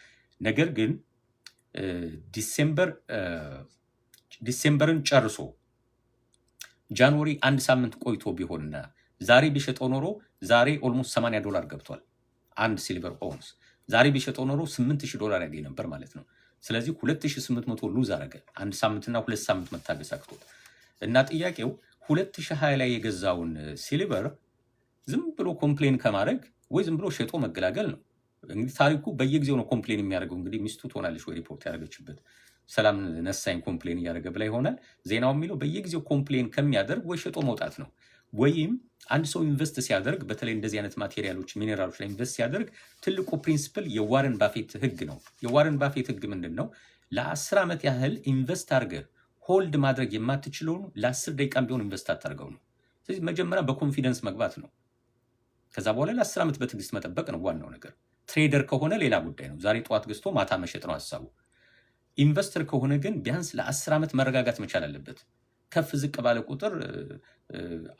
ነገር ግን December ን ጨርሶ January አንድ ሳምንት ቆይቶ ቢሆንና ዛሬ ቢሸጠው ኖሮ ዛሬ almost 80 ዶላር ገብቷል አንድ silver ounce። ዛሬ ቢሸጠው ኖሮ 8000 ዶላር ያገኝ ነበር ማለት ነው። ስለዚህ 2800 lose አረገ፣ አንድ ሳምንትና 2 ሳምንት መታገስ አቅቶት። እና ጥያቄው 2020 ላይ የገዛውን silver ዝም ብሎ complain ከማድረግ ወይ ዝም ብሎ ሸጦ መገላገል ነው። እንግዲህ ታሪኩ በየጊዜው ነው complain የሚያደርገው። እንግዲህ ሚስቱ ትሆናለች ወይ ሪፖርት ያደረገችበት፣ ሰላም ነሳኝ complain እያደረገ ብላ ይሆናል። ዜናው የሚለው በየጊዜው complain ከሚያደርግ ወይ ሸጦ መውጣት ነው። ወይም አንድ ሰው invest ሲያደርግ፣ በተለይ እንደዚህ አይነት material ኦች፣ mineral ኦች ላይ invest ሲያደርግ ትልቁ principle የዋረን ባፌት ህግ ነው። የዋረን ባፌት ህግ ምንድን ነው? ለ10 ዓመት ያህል invest አድርገህ hold ማድረግ የማትችለውን ለ10 ደቂቃም ቢሆን invest አታርገው ነው። ስለዚህ መጀመሪያ በ confidence መግባት ነው። ከዛ በኋላ ለ10 ዓመት በትዕግስት መጠበቅ ነው ዋናው ነገር። Trader ከሆነ ሌላ ጉዳይ ነው። ዛሬ ጠዋት ገዝቶ ማታ መሸጥ ነው ሀሳቡ። Investor ከሆነ ግን ቢያንስ ለ10 ዓመት መረጋጋት መቻል አለበት። ከፍ ዝቅ ባለ ቁጥር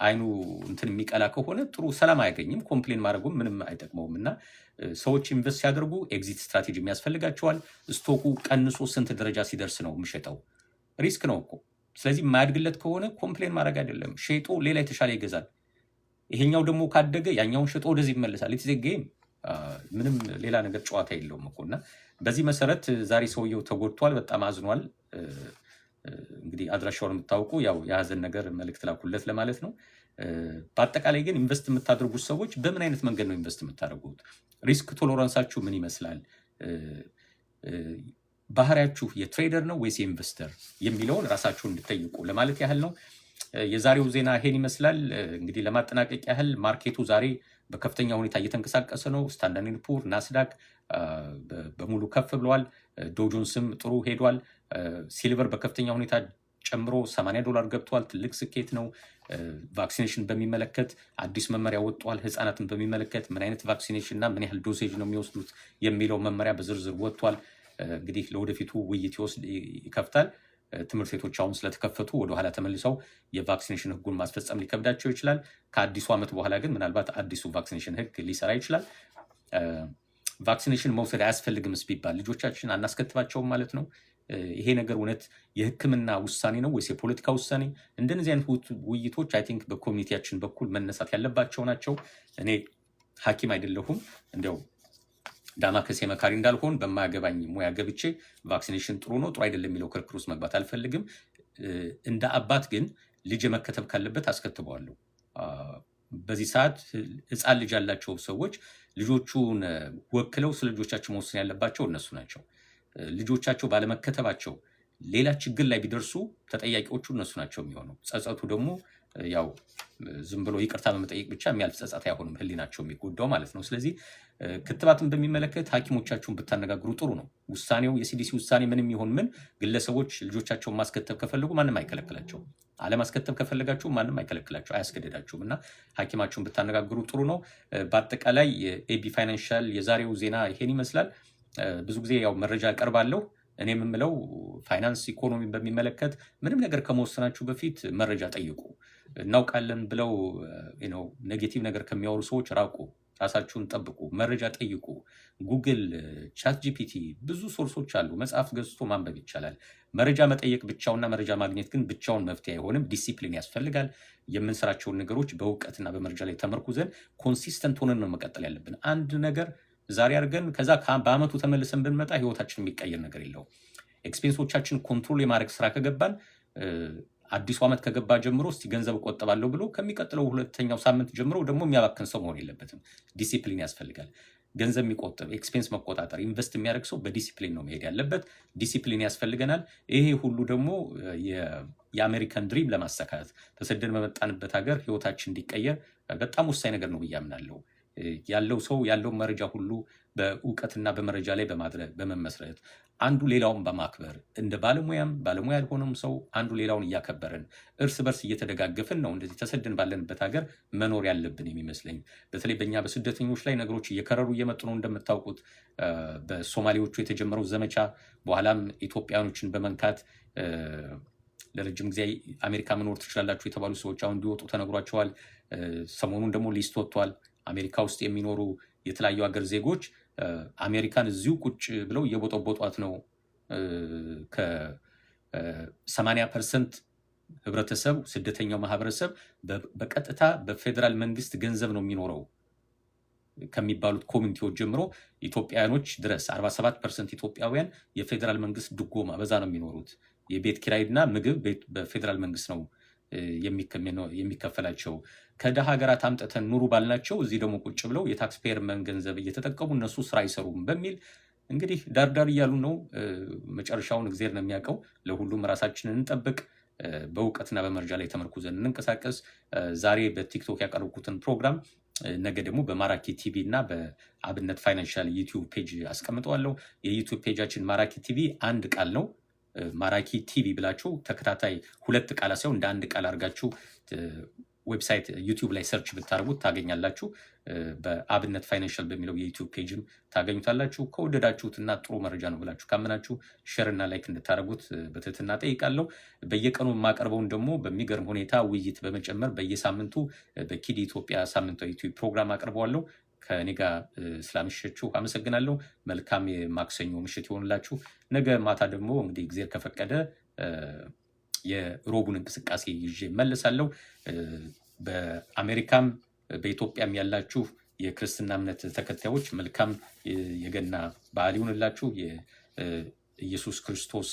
አይኑ እንትን የሚቀላ ከሆነ ጥሩ ሰላም አያገኝም። Complain ማድረጉም ምንም አይጠቅመውም። እና ሰዎች invest ሲያደርጉ exit strategy የሚያስፈልጋቸዋል። Stock ኡ ቀንሶ ስንት ደረጃ ሲደርስ ነው የምሸጠው? Risk ነው እኮ። ስለዚህ የማያድግለት ከሆነ complain ማድረግ አይደለም፣ ሸጦ ሌላ የተሻለ ይገዛል። ይሄኛው ደግሞ ካደገ ያኛውን ሸጦ ወደዚህ ይመለሳል። It's a game፣ ምንም ሌላ ነገር ጨዋታ የለውም እኮ። እና በዚህ መሰረት ዛሬ ሰውየው ተጎድቷል፣ በጣም አዝኗል። እንግዲህ አድራሻውን የምታውቁ ያው የሀዘን ነገር መልእክት ላኩለት ለማለት ነው። በአጠቃላይ ግን invest የምታደርጉት ሰዎች በምን አይነት መንገድ ነው invest የምታደርጉት? Risk tolerance ኣችሁ ምን ይመስላል? ባህሪያችሁ የ trader ነው ወይስ የ investor የሚለውን ራሳችሁን እንድትጠይቁ ለማለት ያህል ነው። የዛሬው ዜና ይሄን ይመስላል። እንግዲህ ለማጠናቀቅ ያህል market ኡ ዛሬ በከፍተኛ ሁኔታ እየተንቀሳቀሰ ነው። Standard Poor፣ Nasdaq በሙሉ ከፍ ብለዋል። Dow Jones ም ጥሩ ሄዷል። Silver በከፍተኛ ሁኔታ ጨምሮ 80 ዶላር ገብቷል። ትልቅ ስኬት ነው። Vaccination በሚመለከት አዲስ መመሪያ ወጥቷል። ህፃናትን በሚመለከት ምን አይነት vaccination እና ምን ያህል dosage ነው የሚወስዱት የሚለው መመሪያ በዝርዝር ወጥቷል። እንግዲህ ለወደፊቱ ውይይት ይወስድ ይከፍታል። ትምህርት ቤቶች አሁን ስለተከፈቱ ወደኋላ ተመልሰው የ vaccination ህጉን ማስፈጸም ሊከብዳቸው ይችላል። ከአዲሱ ዓመት በኋላ ግን ምናልባት አዲሱ vaccination ህግ ሊሰራ ይችላል። Vaccination መውሰድ አያስፈልግምስ ቢባል ልጆቻችን አናስከትባቸውም ማለት ነው። ይሄ ነገር እውነት የሕክምና ውሳኔ ነው ወይስ የፖለቲካ ውሳኔ? እንደነዚህ አይነት ውይይቶች I think በ community ያችን በኩል መነሳት ያለባቸው ናቸው። እኔ ሐኪም አይደለሁም። እንዲያው ዳማከሴ መካሪ እንዳልሆን በማያገባኝ ሙያ ገብቼ vaccination ጥሩ ነው፣ ጥሩ አይደለም የሚለው ክርክር ውስጥ መግባት አልፈልግም። እንደ አባት ግን ልጅ መከተብ ካለበት አስከትበዋለሁ። በዚህ ሰዓት ህፃን ልጅ ያላቸው ሰዎች ልጆቹን ወክለው ስለ ልጆቻቸው መወሰን ያለባቸው እነሱ ናቸው። ልጆቻቸው ባለመከተባቸው ሌላ ችግር ላይ ቢደርሱ ተጠያቂዎቹ እነሱ ናቸው የሚሆነው። ጸጸቱ ደግሞ ያው ዝም ብሎ ይቅርታ በመጠየቅ ብቻ የሚያልፍ ጸጸት አይሆንም፣ ህሊናቸው የሚጎዳው ማለት ነው። ስለዚህ ክትባትን በሚመለከት ሐኪሞቻችሁን ብታነጋግሩ ጥሩ ነው። ውሳኔው የ CDC ውሳኔ ምንም ይሁን ምን ግለሰቦች ልጆቻቸውን ማስከተብ ከፈለጉ ማንም አይከለክላቸውም። አለማስከተብ ከፈለጋችሁ ማንም አይከለክላችሁ፣ አያስገድዳችሁም። እና ሐኪማችሁን ብታነጋግሩ ጥሩ ነው። በአጠቃላይ የ AB Financial የዛሬው ዜና ይሄን ይመስላል። ብዙ ጊዜ ያው መረጃ አቀርባለሁ። እኔ የምለው ፋይናንስ ኢኮኖሚን በሚመለከት ምንም ነገር ከመወሰናችሁ በፊት መረጃ ጠይቁ። እናውቃለን ብለው negative ነገር ከሚያወሩ ሰዎች ራቁ። ራሳችሁን ጠብቁ። መረጃ ጠይቁ። Google፣ ChatGPT፣ ብዙ source ኦች አሉ። መጽሐፍ ገዝቶ ማንበብ ይቻላል። መረጃ መጠየቅ ብቻውና መረጃ ማግኘት ግን ብቻውን መፍትሄ አይሆንም። ዲሲፕሊን ያስፈልጋል። የምንሰራቸውን ነገሮች በእውቀትና በመረጃ ላይ ተመርኩዘን consistent ሆነን ነው መቀጠል ያለብን። አንድ ነገር ዛሬ አድርገን ከዛ በአመቱ ተመልሰን ብንመጣ ህይወታችን የሚቀየር ነገር የለውም። Expense ኦቻችን control የማድረግ ስራ ከገባን፣ አዲሱ ዓመት ከገባ ጀምሮ እስቲ ገንዘብ እቆጥባለሁ ብሎ ከሚቀጥለው ሁለተኛው ሳምንት ጀምሮ ደግሞ የሚያባክን ሰው መሆን የለበትም። ዲሲፕሊን ያስፈልጋል። ገንዘብ የሚቆጥብ፣ expense መቆጣጠር፣ invest የሚያደርግ ሰው በዲሲፕሊን ነው መሄድ ያለበት። ዲሲፕሊን ያስፈልገናል። ይሄ ሁሉ ደግሞ የአሜሪካን dream ለማሳካት፣ ተሰደን በመጣንበት ሀገር ህይወታችን እንዲቀየር በጣም ወሳኝ ነገር ነው ብዬ አምናለሁ። ያለው ሰው ያለውን መረጃ ሁሉ በእውቀትና በመረጃ ላይ በማድረግ በመመስረት፣ አንዱ ሌላውን በማክበር፣ እንደ ባለሙያም ባለሙያ ያልሆነም ሰው አንዱ ሌላውን እያከበርን፣ እርስ በርስ እየተደጋገፍን ነው እንደዚህ ተሰደን ባለንበት ሀገር መኖር ያለብን የሚመስለኝ። በተለይ በእኛ በስደተኞች ላይ ነገሮች እየከረሩ እየመጡ ነው። እንደምታውቁት በሶማሌዎቹ የተጀመረው ዘመቻ በኋላም ኢትዮጵያኖችን በመንካት፣ ለረጅም ጊዜ አሜሪካ መኖር ትችላላችሁ የተባሉ ሰዎች አሁን እንዲወጡ ተነግሯቸዋል። ሰሞኑን ደግሞ list ወጥቷል። አሜሪካ ውስጥ የሚኖሩ የተለያዩ ሀገር ዜጎች አሜሪካን እዚሁ ቁጭ ብለው እየቦጠቦጧት ነው። ከ80% ህብረተሰብ፣ ስደተኛው ማህበረሰብ በቀጥታ በፌዴራል መንግስት ገንዘብ ነው የሚኖረው ከሚባሉት community ዎች ጀምሮ ኢትዮጵያውያኖች ድረስ 47% ኢትዮጵያውያን የፌዴራል መንግስት ድጎማ በዛ ነው የሚኖሩት። የቤት ኪራይና ምግብ በፌዴራል መንግስት ነው የሚከፈላቸው። ከደሃ ሀገራት አምጥተን ኑሩ ባልናቸው እዚህ ደግሞ ቁጭ ብለው የ taxpayer ገንዘብ እየተጠቀሙ እነሱ ስራ አይሰሩም በሚል እንግዲህ ዳርዳር እያሉ ነው። መጨረሻውን እግዜር ነው የሚያውቀው። ለሁሉም ራሳችንን እንጠብቅ። በእውቀትና በመረጃ ላይ ተመርኩዘን እንንቀሳቀስ። ዛሬ በ TikTok ያቀረብኩትን ፕሮግራም ነገ ደግሞ በማራኪ ቲቪ እና በአብነት Financial YouTube page አስቀምጠዋለሁ። የ YouTube page ኣችን ማራኪ ቲቪ አንድ ቃል ነው። ማራኪ ቲቪ ብላችሁ ተከታታይ ሁለት ቃላት ሳይሆን እንደ አንድ ቃል አድርጋችሁ website YouTube ላይ search ብታደርጉት ታገኛላችሁ። በአብነት Financial በሚለው የ YouTube page ም ታገኙታላችሁ። ከወደዳችሁትና ጥሩ መረጃ ነው ብላችሁ ካመናችሁ share እና like እንድታደርጉት በትህትና ጠይቃለሁ። በየቀኑ የማቀርበውን ደግሞ በሚገርም ሁኔታ ውይይት በመጨመር በየሳምንቱ በኪዲ ኢትዮጵያ ሳምንታዊ YouTube ፕሮግራም አቀርበዋለሁ። ከእኔ ጋር ስላመሸችሁ አመሰግናለሁ። መልካም የማክሰኞ ምሽት ይሆንላችሁ። ነገ ማታ ደግሞ እንግዲህ እግዜር ከፈቀደ የሮቡን እንቅስቃሴ ይዤ እመለሳለሁ። በአሜሪካም በኢትዮጵያም ያላችሁ የክርስትና እምነት ተከታዮች መልካም የገና በዓል ይሁንላችሁ። የኢየሱስ ክርስቶስ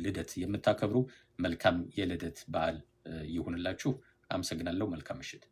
ልደት የምታከብሩ መልካም የልደት በዓል ይሁንላችሁ። አመሰግናለሁ። መልካም ምሽት።